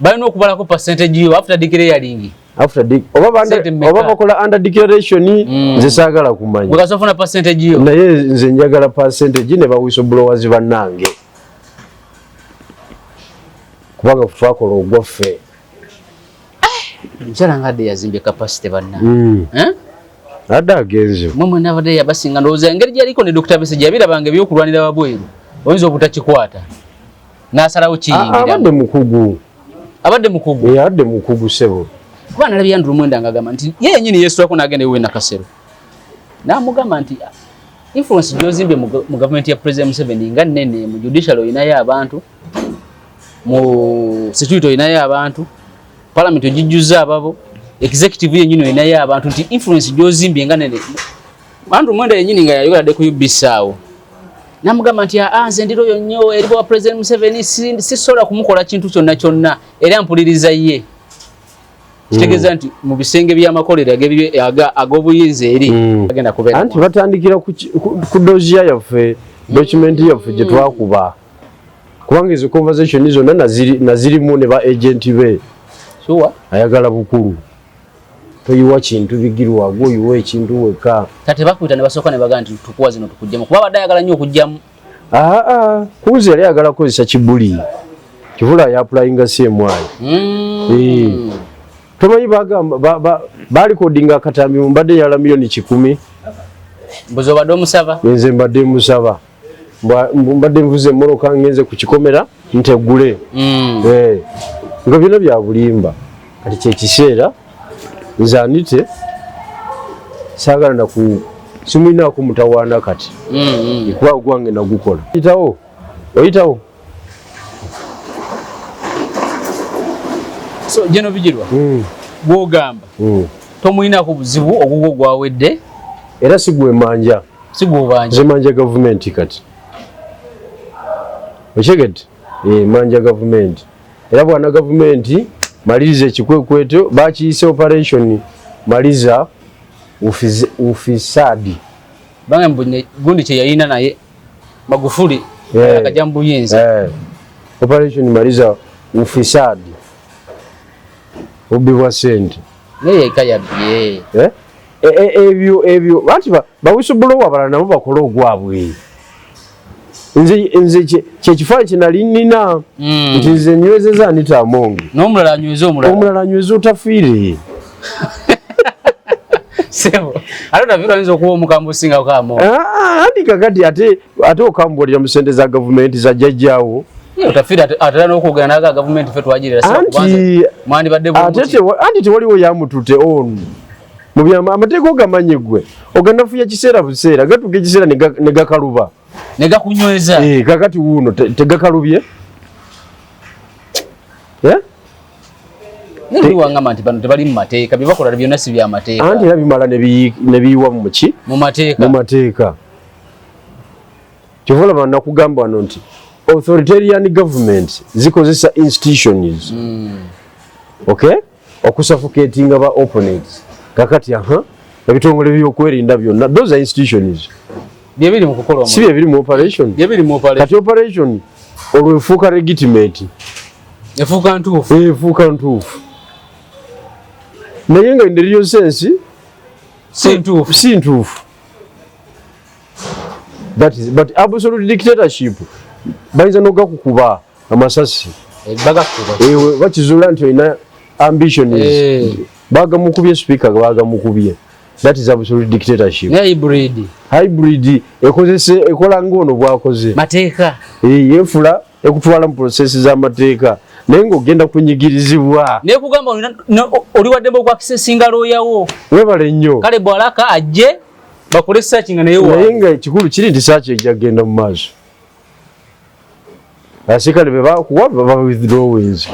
Balina okubalako percentage yo after declaring. After oba bakola under declaration nze saagala kumanya. Gwe kasofuna percentage yo. Naye nze njagala percentage ne ba whistleblowers bannange. Kubanga twakola ogwaffe. Omukyala nga adde yazimbye capacity banna. Adde agenze. Mwe mwenna abadde yabasinga ndowooza engeri gy'aliko ne Dr. Besigye yabirabanga ebyokulwanira wabweru. Oyinza obutakikwata. N'asalawo kiyingira. Abadde mukugu. Abadde mukugu. Abadde mukugu ssebo. Kuba nalabye Andrew Mwenda ng'agamba nti ye yennyini yeesitulako n'agenda ewuwe Nakasero. N'amugamba nti influence gy'ozimbye mu gavumenti ya President Museveni nga nnene, mu judicial olinayo abantu, mu security olinayo abantu, parliament ogijjuzza ababo, executive yennyini olinayo abantu, nti influence gy'ozimbye nga nnene. Andrew Mwenda yennyini nga yayogeradde ku UBC awo. N'amugamba nti nze ndi loyo nnyo eri bwa President Museveni, sisobola kumukola kintu kyonna kyonna, era mpuliriza ye. Kitegeeza nti mu bisenge by'amakolero ag'obuyinza eri agenda kubeera. Anti batandikira ku dossier yaffe, document yaffe gye twakuba. Kubanga ezo conversation zonna nazirimu ne ba agent be. Sure. Ayagala bukulu. Toyiwa kintu bigirwa, gwe oyiwa ekintu wekka. Kati bakuyita ne basooka ne bagamba nti tukuwa zino tukuggyemu. Kuba abadde ayagala nnyo okuggyamu. Kuzi yali ayagala kukozesa kibuli. Kivula ya applyinga CMI. Tomanyi bagamba balikodinga akatambi mbadde yala 100,000,000. Mbuzi obadde omusaba? Nze mbadde musaba. Mbadde nvuze emmoloka ngenze ku kikomera ntegule. Nga byonna bya bulimba. Kati kye kiseera nze Anite saagala na ku simulinaako mutawaana kati. Kuba ogwange nagukola. Oyitawo? Oyitawo? So General Bigirwa, gw'ogamba tomulinaako buzibu ogugwo gwawedde? Era si gwe manja. Si gw'obanja. Nze manja gavumenti kati. Okitegedde? Manja gavumenti. Era bwana gavumenti maliriza ekikwekweto bakiyise operation maliza ufisadi. Bange mbunye gundi kye yalina naye Magufuli akajja mu buyinza. Operation maliza ufisadi. Obbi bwa ssente. Naye yeka yabbye. Ebyo anti ba whistleblower abalala nabo bakola ogwabwe. Nze kye kifaananyi kye nali nnina nti nze nywezezza Anita Among. N'omulala anyweze omulala. Omulala anyweze Otafiire. Sebo, ate Otafiire ayinza okuba omukambwe osingako Among. Anti kakati ate okambuwalira mu ssente za gavumenti za jjajjaawo. Otafiire atera n'okwogera n'aga gavumenti ffe twagirira sebo kubanza mwandibadde bulungi. Anti tewaliwo yamututte onu. Mu byama amateeka ogamanyi ggwe oganafuya kiseera buseera gatuuka ekiseera ne gakaluba. Ne gakunyweza. Kakati wuuno tegakalubye. Naye wangamba nti bano tebali mu mateeka, bye bakola byonna si bya mateeka. Anti era bimala ne biyiwa mu ki? Mu mateeka. Mu mateeka. Kyova olaba nakugamba wano nti authoritarian government zikozesa institutions. Okay? Okusuffocatinga ba opponents. Kakati ebitongole by'okwerinda byonna, those are institutions. Bye biri mu kukola Si bye biri mu operation. Bye biri mu operation. Kati operation olwo efuuka legitimate. Efuuka ntuufu. Efuuka ntuufu. Naye nga in the real sense si ntuufu. Si ntuufu. That is, but absolute dictatorship bayinza n'ogakukuba amasasi. Bagakuba. Bakizuula nti olina ambitions. Bagamukubye speaker, bagamukubye. That is absolute dictatorship. Ne hybrid. Hybrid ekozese ekola ngono bwakoze. Mateeka. Yefula ekutwala mu process z'amateeka. Naye ng'ogenda kunyigirizibwa. Naye kugamba oli wa ddembe okwakisesinga lawyer wo. Weebale nnyo. Kale bw'alaka ajje bakole search nga naye wa. Naye nga ekikulu kiri nti search ejja kugenda mu maaso. Abaserikale be bakuwa baba withdrawings.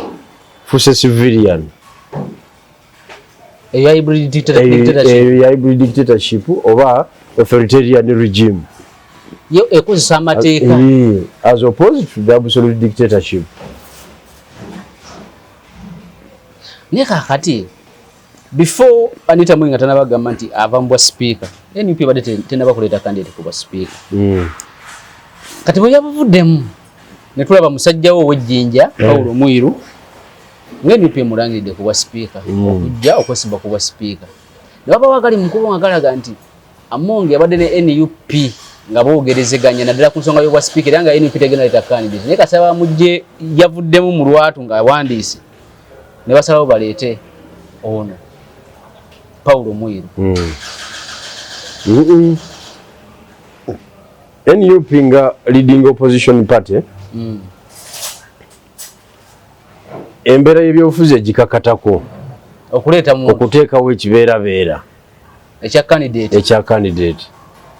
Fuse civilian. Eyo hybrid dictatorship. Eyo hybrid dictatorship oba authoritarian regime. Yo ekozesa amateeka. As opposed to the absolute dictatorship. Naye kaakati before Anita Among nga tanabagamba nti ava mu bwa speaker, NUP ebadde tennaba kuleeta candidate ku bwa speaker. Kati bwe yabuvuddemu ne tulaba musajja we ow'ejjinja Paulo Mwiru nga NUP emulangiridde ku bwa sipiika, okujja okwesimba ku bwa sipiika, ne wabawo agali mu kubo nga galaga nti Among yabadde ne NUP nga boogerezeganya naddala ku nsonga y'obwa sipiika, era nga NUP tegenda leeta candidate, naye kasaba bamugye yavuddemu mu lwatu ng'awandiise ne basalawo baleete ono Paulo Mwiru. NUP nga leading opposition party, embeera y'ebyobufuzi egikakatako okuleeta mu okuteekawo ekibeerabeera ekya candidate. Ekya candidate,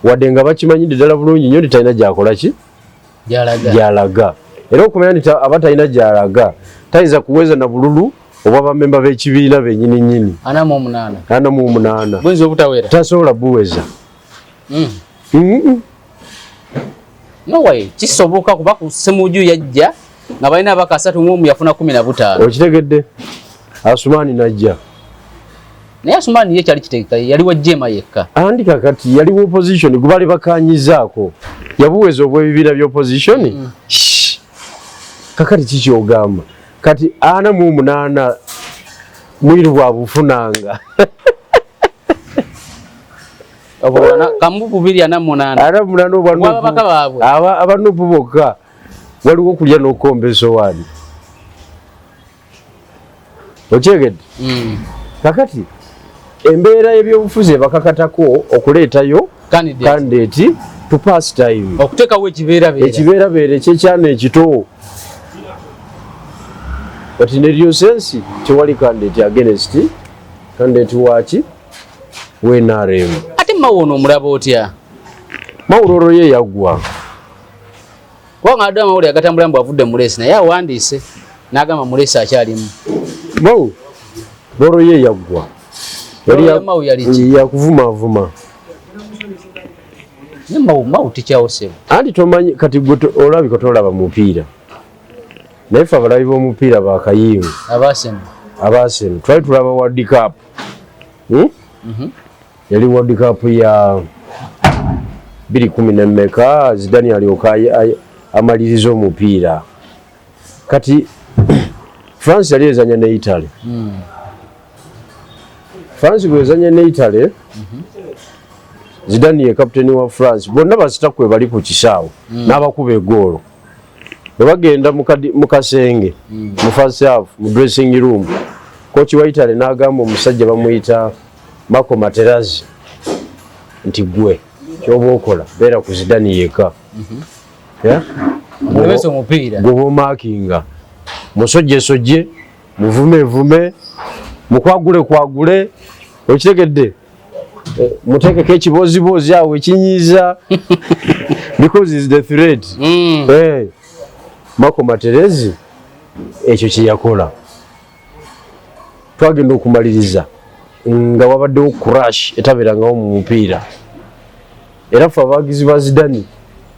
wadde nga bakimanyidde ddala bulungi nnyo nti talina gyakola ki. Gyalaga. Gyalaga. Era okumanya nti aba talina gyalaga, tayinza kuweza na bululu obwa bamemba b'ekibiina bennyini nnyini. 48. 48. Buyinza obutawera. Tasobola buweza. No way, kisoboka, kuba ku Ssemuju yajja nga balina abaka 31, yafuna 15. Okitegedde, Asumaani najja. Naye Asumaani ye kyali kitegeka, yali wa Jema yekka. Andi kakati yali wa opposition gwe bali bakanyizaako, yabuweza obw'ebibiina bya opposition. Shh. Kakati kikyogamba kati 48 Mwiru bwabufunanga. Kamu bubiri 48. 48 obwa Obw'ababaka baabwe. Aba NUP bokka, waliwo okulya n'okukomba esowaani, okyegedde? Kakati embeera y'ebyobufuzi ebakakatako okuleetayo candidate. Candidate to pass time. Okuteekawo ekibeerabeera. Ekibeerabeera ekyekyana ekito, but in real sense tewali candidate against candidate waki we NRM. Ate Mao ono omulaba otya? Mao role ye yaggwa. Kubanga adde amawulire agatambula mbu avudde mu race, naye awandiise n'agamba mu race akyalimu. Mao role ye yaggwa. Role ya Mao yali ki? Yakuvumavuma. Ne Mao tikyawosebwa. Anti tomanyi kati gwe olabika tolaba mupiira, naye ffe abalabi b'omupiira bakayiimu. Abaseno. Abaseno twali tulaba World Cup, Yali World Cup ya biri kumi nemmeka, Zidane alyoka amaliriza omupiira. Kati France yali ezanya ne Italy. France bwezanya ne Italy, Zidane ye kapiteni wa France, bonna ba star kwe bali ku kisaawe, n'abakuba egoolo. Bwe bagenda mu kasenge, mu first half, mu dressing room, coach wa Italy n'agamba omusajja bamuyita Marco Materazzi nti, "Gwe kyoba okola, beera ku Zidane yeka." Yeah? Mulemesa omupiira. Gwe bw'omaakinga, musojjesojje, muvumevume, mukwagule kwagule, okitegedde? Muteekeko ekibooziboozi awo ekinyiiza because is the threat. Marco Materazzi ekyo kye yakola, twagenda okumaliriza nga wabaddewo crash etabeerangawo mu mupiira. Era ffe abawagizi ba Zidane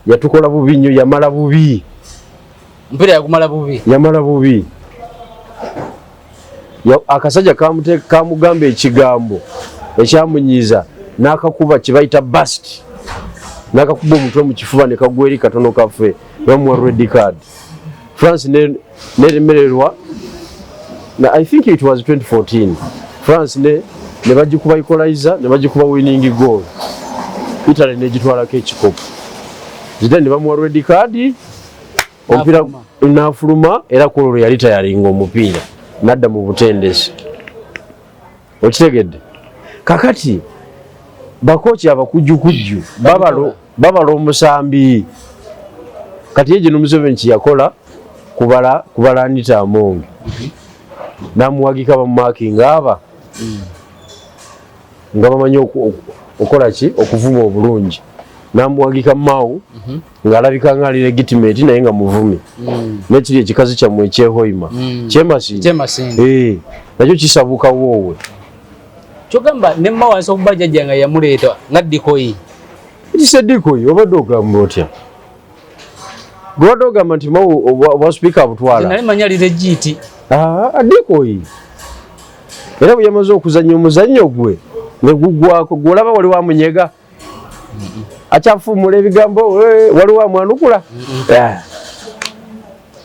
yatukola bubi nnyo, yamala bubi. Omupiira yagumala bubi. Yamala bubi. Akasajja kamugamba ekigambo ekyamunyiiza n'akakuba kye bayita bust, n'akakuba omutwe mu kifuba ne kagwa eri katono kaffe, bamuwa red card. France neremererwa na, I think it was 2014, France ne bagikuba equalizer, ne bagikuba winning goal, Italy negitwalako ekikopo. Zidane ne bamuwa red card, omupiira n'afuluma, era ku olwo yali tayalinga omupiira, nadda mu butendesi, okitegedde? Kakati bakoki abakujjukujju babala omusambi. Kati ye gino Museveni kyeyakola kubala Anita Among, namuwagika bamumakinga aba nga bamanyi okola ki, okuvuma obulungi, namuwagika Mao ng'alabika nga ali legitimate naye nga muvumi. Nekiri ekikazi kyammwe ekyehoima kyemasindi. Kyemasindi. Eh, nakyo kisabuka woowe. Kyogamba ne Mao ayinza okuba jjajja nga yamuleeta nga decoy. Ekisa decoy, obadde ogamba otya? Gwebadde ogamba nti Mao obwa sipiika abutwala. Naye manyi ali legit. Ah, decoy. Era bwe yamaze okuzannya omuzannyo gwe ne gugwako, gwolaba wali wamunyega. Akyafuumula ebigambo, waliwo amwanukula.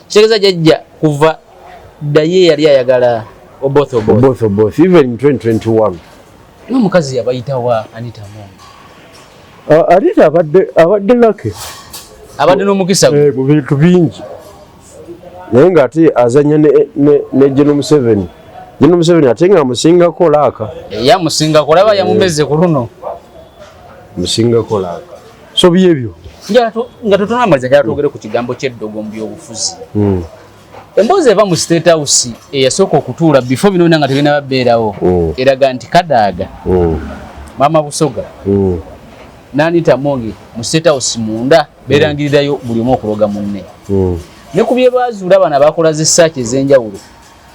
Kitegeeza jjajja kuva dda ye yali ayagala Oboth Oboth. Oboth Oboth even in 2021. N'omukazi yabayitawa Anita Among? Anita abadde lucky. Abadde n'omukisa gwe. Mu bintu bingi. Naye ng'ate azanya ne General Museveni. General Museveni ate nga amusingako luck. Yamusingako, olaba yamumeze ku luno. Musingako luck. So byebyo. Nga tetunnamaliza, njagala twogere ku kigambo ky'eddogo mu byobufuzi. Emboozi eva mu State House eyasooka okutuula before bino byonna nga tebinaba beerawo eraga nti Kadaga, Maama Busoga, n'Anita Among mu State House munda beerangirirayo buli omu okuloga munne. Ne ku bye baazuula bano abakola zi search ez'enjawulo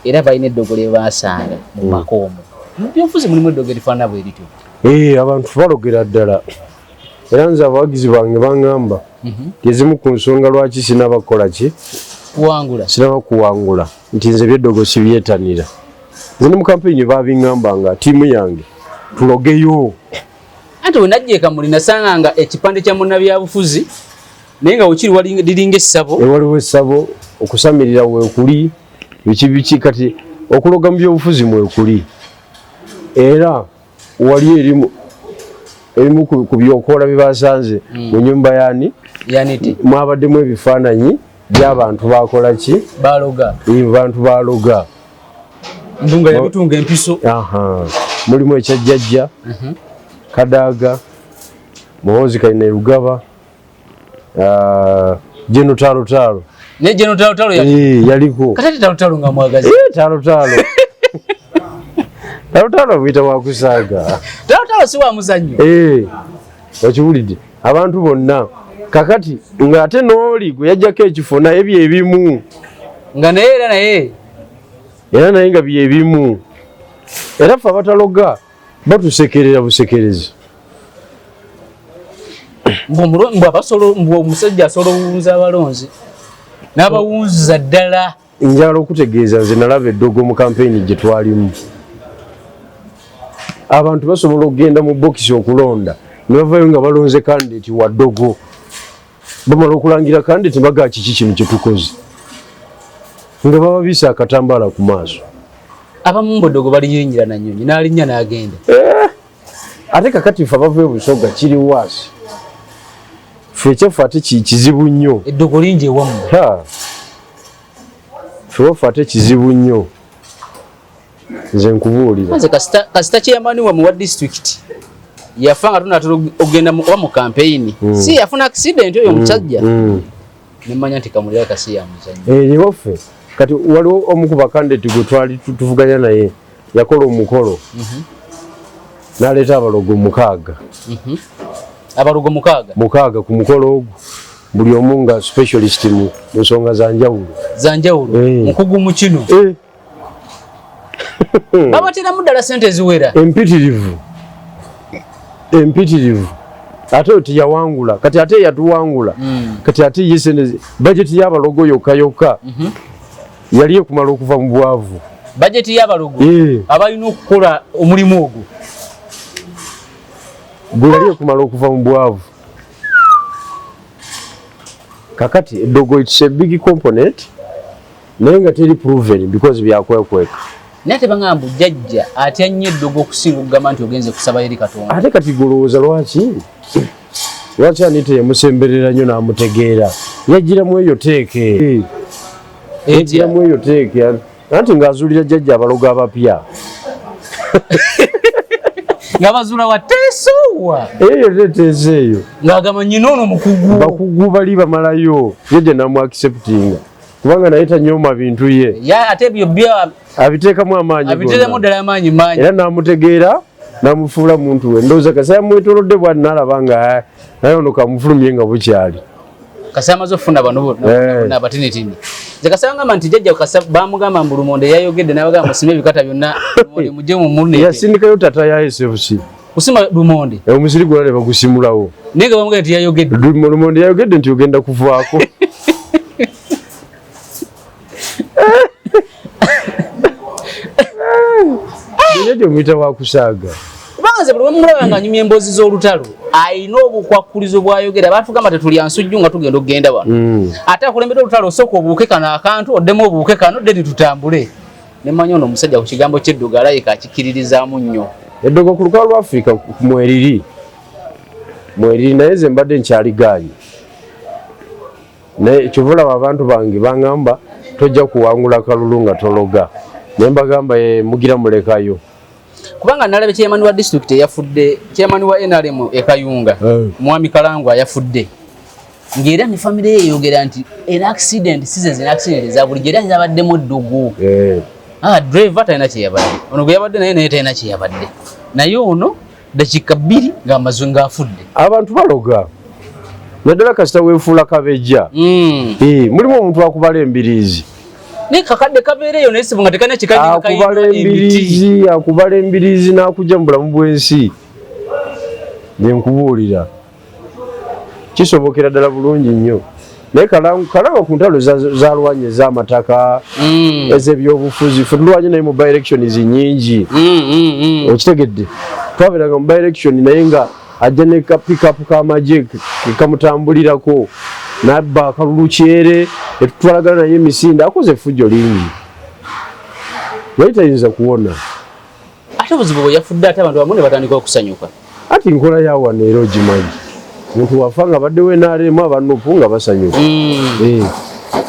era balina eddogo lye baasanga mu maka omwo. Mu byobufuzi mulimu eddogo erifaanana bwe lityo. Abantu balogera ddala. Era nze abawagizi bange baŋŋamba ezimu ku nsonga lwaki sinaba kukola ki? Kuwangula. Sinaba kuwangula nti nze ebyeddogo sibyetanira. Nze ne mu kampeyini baabiŋŋambanga ttiimu yange tulogeyo. Anti we najja e Kamuli nasanga nga ekipande kya munnabyabufuzi naye nga wekiri wali liringa essabo. Waliwo essabo, okusamirira weekuli, biki biki kati okuloga mu byobufuzi mwekuli. Era wali erimu ku byokola bye basanze mu nyumba yani Yaniti. Mwabaddemu ebifaananyi by'abantu bakola ki? Baloga. Bantu baloga. Ndunga yabitunga empiso. Mulimu ekya jjajja, Kadaga, Muhoozi Kainerugaba, General Talo Talo. Ne General Talo Talo yaliko. Kati Talo Talo nga mwagazi. Talo Talo. Talo Talo buyita wa kusaaga. Talo Talo si wa muzannyo. Okiwulidde abantu bonna kakati ng'ate n'oli gwe yajjako ekifo naye byebimu. Nga naye era naye. Era naye nga byebimu. Era ffe abataloga batusekerera busekerezi. Mbu omusajja asobola owunza abalonzi n'abawunza ddala. Njagala okutegeeza nze nalaba eddogo mu kampeyini gye twalimu. Abantu basobola okugenda mu bokisi okulonda ne bavayo nga balonze kandidate wa ddogo. Bamala okulangira kandidate bagaa kiki kino kye tukoze. Nga bababisa akatambaala ku maaso. Abamu mbu ddogo baliyingira na nnyonyi n'alinnya n'agenda. Ate kakati ffe abava e Busoga kiri waasi. Ffe ekyaffe ate kizibu nnyo. Eddogo lingi ewammwe. Ffe waffe ate kizibu nnyo. Nze nkubuulira. Nze kasita chairman wammwe wa district yafa nga tunatera okugenda oba mu campaign. Si yafuna accident oyo omusajja. Ne mmanya nti Kamuli alabika si ya muzannyo. Ewaffe kati waliwo omu ku bakandidate gwe twali tuvuganya naye yakola omukolo. N'aleeta abalogo 6. Abalogo 6? 6 ku mukolo ogwo. Buli omu nga specialist mu nsonga za njawulo. Za njawulo. Mukugu mu kino. Babateramu ddala ssente eziwera. Empitirivu. Empitirivu. Ate oyo teyawangula. Kati ate yatuwangula. Kati ate ye ssente budget y'abalogo yokka yokka. Yali ekumala okuva mu bwavu. Budget y'abalogo abalina okukola omulimu ogwo. Gwe yali ekumala okuva mu bwavu. Kakati eddogo it's a big component naye nga teri proven because byakwekweka. Naye tebangamba jjajja atya nnyo eddogo okusinga okugamba nti ogenze kusaba eri Katonda. Ate kati golowooza lwaki? Lwaki Anita yamusemberera nnyo n'amutegeera? Yagiramu eyo teeke. Yagiramu eyo teeke. Anti ng'azuulira jjajja abalogo abapya. Nga bazuula wa teesowa. Eyo teteesa eyo. Ng'agamba nnyina ono mukugu. Bakugu bali bamalayo. Jjajja n'amu acceptinga. Kubanga naye tanyooma bintu ye. Ya ate ebyo bya abiteekamu amaanyi abiteekamu ddala amaanyi mangi. Era n'amutegeera n'amufuula muntu we. Ndowooza kasita yamwetoolodde bw'ati n'alaba nga naye ono kamufulumye nga bukyali. Kasita amaze okufuna bano bonna abatinitini. Nze kasita ngamba nti jjajja kasita baamugamba mbu Lumonde yayogedde n'abagamba musime ebikata byonna Lumonde mujje mu munne. Yasindikayo tata ya SFC. Kusima Lumonde. Omusiri gwonna ne bagusimulawo. Naye nga bamugambye nti yayogedde. Lumonde yayogedde nti ogenda kuvaako. Jjajja omuyita wa kusaaga. Kubanga nze buli wemulaba nga anyumya emboozi z'olutalo ayina obukwakkulizo bw'ayogera. Batugamba tetulya nsujju nga tugenda okugenda wano. Ate akulembedde olutalo, osooka obuuke kano akantu, oddemu obuuke kano, dde tutambule. Nemmanyi ono omusajja ku kigambo ky'eddogo alayika akikiririzaamu nnyo. Eddogo ku lukalu lwa Afirika mweriri, mweriri, naye nze mbadde nkyaligaanye. Naye kyova olaba abantu bange baŋŋamba tojja kuwangula kalulu nga tologa, naye mbagamba mugira mulekayo. Kubanga nalabye chairman wa district eyafudde, chairman wa NRM e Kayunga, Mwami Kalangwa yafudde, ng'era ne famire ye eyogera nti era accident si zino accident eza bulijjo, era zabaddemu eddogo. Ah, driver talina kye yabadde, ono gwe yabadde naye naye talina kye yabadde, naye ono dakiika 2 ng'amaze ng'afudde. Abantu baloga, naddala kasita weefuula kabejja. Mulimu omuntu akubala embiriizi. Naye kakadde kabeereyo naye sibu nga tekalina akubala embiriizi, akubala embiriizi n'akujja mu bulamu bw'ensi. Nze nkubuulira, kisobokera ddala bulungi nnyo. Naye Kalangwa ku ntalo zalwanye ez'amataka, ez'ebyobufuzi, ffe tulwanye naye mu by-elections nyingi. Okitegedde? Twabeeranga mu by-election naye nga ajja ne ka pickup k'amagye kamutambulirako n'abba akalulu kyere, etutwalagana naye emisinde. Akoze effujjo lingi, yali tayinza kuwona. Ate obuzibu bwe yafudde, ate abantu bamu ne batandika okusanyuka. Ati nkola ya wano era ogimanyi, omuntu wafa nga abadde wa NRM, aba NUP nga basanyuka.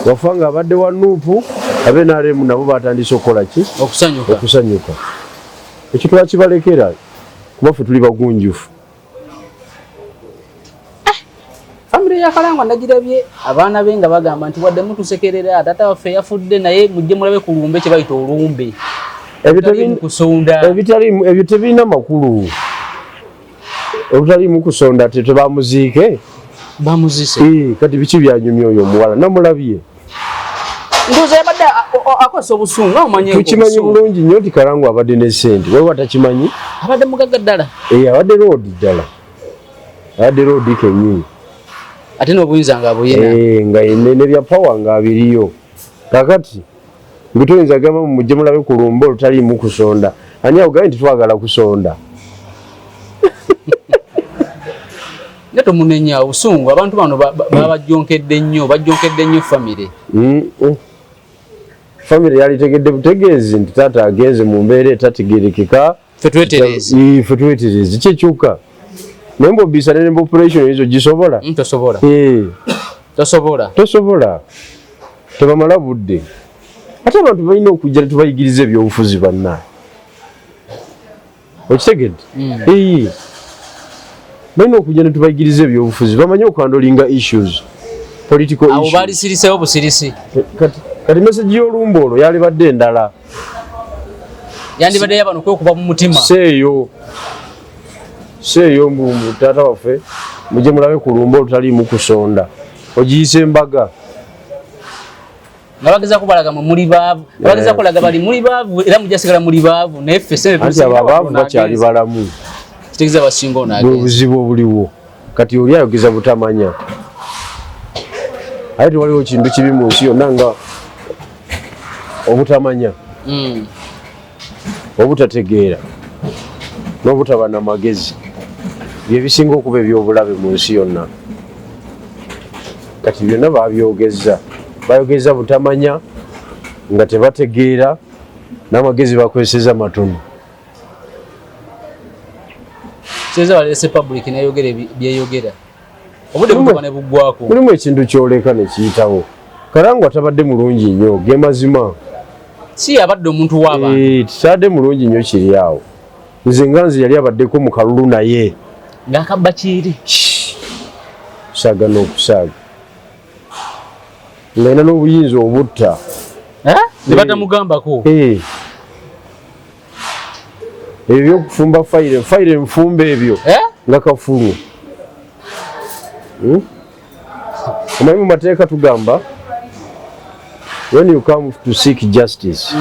Wafa nga abadde wa NUP, abe NRM nabo batandise okukola ki? Okusanyuka. Okusanyuka. Ekyo twakibalekera kuba ffe tuli bagunjufu. Famire ya Kalangwa nagirabye abaana be nga bagamba nti wadde mutusekerera, taata waffe yafudde, naye mujje mulabe ku lumbe, kye bayita olumbe. Ebyo kusonda. Ebitaliimu, ebyo tebirina makulu. Olutaliimu kusonda tebamuziike. Bamuzise. Kati biki byanyumya oyo omuwala? Namulabye. Ndowooza yabadde akozesa obusungu nga omanyi. Tukimanyi bulungi nnyo nti Kalangwa abadde ne sente. Waliwo atakimanyi? Abadde mugagga ddala. Abadde lord ddala, abadde lord kennyini. Ate n'obuyinza nga buyina. Nga nebya power nga abiriyo. Kakati gwe toyinza gamba mujje mulabe ku lumbe olutaliimu kusonda. Ani awugaye nti twagala kusonda? Ne tomunenya obusungu, abantu bano babajjonkedde nnyo, bajjonkedde nnyo famire. Famire yalitegedde butegeezi nti taata agenze mu mbeera etategerekeka. Ffe twetereeze. Ffe twetereeze kyekyuka. Naye mbobisa ne operation ezo gisobola? Tosobola. Tosobola. Tosobola, tebamala budde. Ate abantu balina okujja tetubayigiriza ebyobufuzi banna, okitegedde? Balina okujja netubayigiriza ebyobufuzi, bamanye okuhandlinga issues, political Awo balisirisewo busirisi. Kati message y'olumba olwo yalibadde endala. Yandibadde yabano kwekuba mu mutima. Seeyo seeyo mbu taata waffe mujje mulabe ku lumba olutaliimu kusonda, ogiyisa embaga. Nga bageza kubalaga mwe muli baavu, bageza kulaga bali muli baavu era mujja sigala muli baavu, naye ffe sente. Anti abo abaavu bakyali balamu. Kitegeeza basinga ono agenze. Buzibu obuliwo kati oli ayogeza butamanya. Aye tewaliwo kintu kibi mu nsi yonna nga obutamanya, obutategeera n'obutaba na magezi, bye bisinga okuba ebyobulabe mu nsi yonna. Kati byonna babyogeza, bayogeza butamanya, nga tebategeera, n'amagezi bakozeseza matono. Kitegeeza baleese public neyogera byeyogera, obudde butuuka ne buggwako. Mulimu ekintu kyoleka nekiyitawo. Karangwa tabadde mulungi nnyo, ge mazima. Si abadde omuntu w'abantu. Titabadde mulungi nnyo, kiri awo. Nze nga nze yali abaddeko mu kalulu naye ng'akabba kiiri. Kusaaga n'okusaaga, ng'alina n'obuyinza obutta. Ne batamugambako. Ebyo byokufumba fayire, fayire nfumba ebyo nga kafulu. Omanyi mu mateeka tugamba, when you come to seek justice,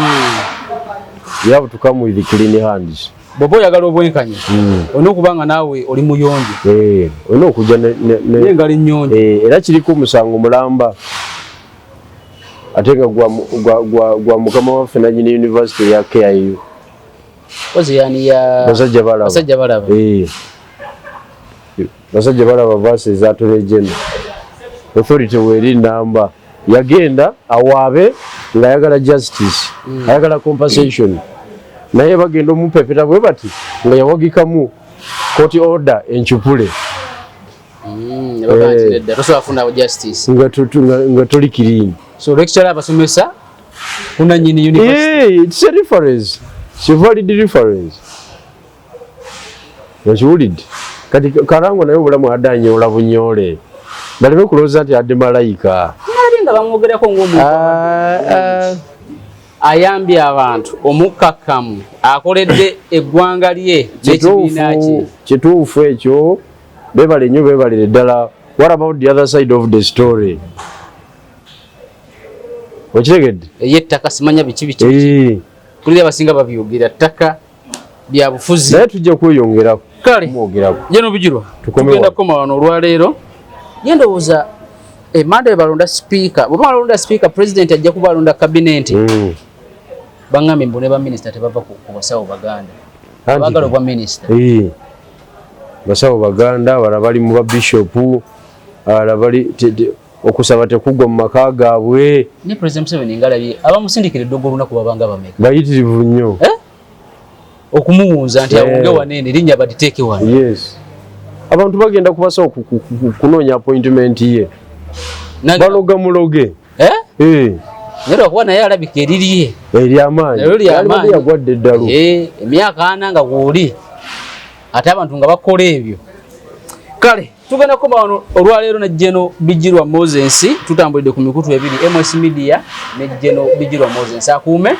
you have to come with clean hands. Bw'oba oyagala obwenkanya, olina okuba nga naawe oli muyonjo. Olina okujja n'engalo ennyonjo. Era kiriko omusango mulamba, ate nga gwa mukama waffe nanyini university ya KIU. Kozi yani ya Basajja Balaba. Basajja Balaba. Eh. Basajja Balaba versus Attorney General. Authority weri namba yagenda awaabe ng'ayagala justice, ayagala compensation, naye bagenda omupepeta bwe bati nga yawagikamu court order encupule. Ne bagamba nti Eh. nedda, tosobola kufuna justice. Nga toli clean. So lecturer abasomesa kuna nyini university. Eh, it's a reference. It's a valid reference. Okiwulidde? Kati Karangwa naye obulamu adde anyoola bunyoole, baleme kulowooza nti adde malayika. Nali nga bamwogerako ng'omuntu Ah, ah. ayambye abantu, omukkakkamu, akoledde eggwanga lye n'ekibiina kye. Kituufu ekyo, beebale nnyo, beebalire ddala. What about the other side of the story? Okitegedde? Ey'ettaka, simanya biki biki. Eh, Kulira abasinga babyogera ttaka bya bufuzi. Naye tujja kweyongerako Kale. kumwogerako. Jeno Bigirwa, Tukome tugenda wano. kukoma wano olwaleero. Ye ndowooza emanda balonda sipiika, bwe balonda sipiika, president ajja kuba alonda kabinenti. Baŋŋambye mbu ne baminisita tebava ku basawo Baganda. Anti- Baagala obwa minisita. Eh, basawo Baganda, abalala bali mu babishopu, abalala bali okusaba tekuggwa mu maka gaabwe. Ne President Museveni ngalabye abamusindikira eddogo olunaku babanga bameka? Bayitirivu nnyo. Eh? Okumuwunza nti Eh. awunge waneene erinnya baditeeke wano. Yes, abantu bagenda ku basawo kunoonya appointment ye. Baloga muloge. Eh? Eh, Naye lwakuba naye alabika erirye eryamaanyi. Nalyo lyamaanyi. Yagwadde eddalu. Eh, emyaka 40 nga gwoli ate abantu nga bakola ebyo. Kale tugenda kukoma wano olwaleero ne Geno Bigirwa Moses. Tutambulidde ku mikutu ebiri, MS Media ne Geno Bigirwa Moses. Akuume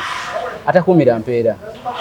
atakuumira mpeera.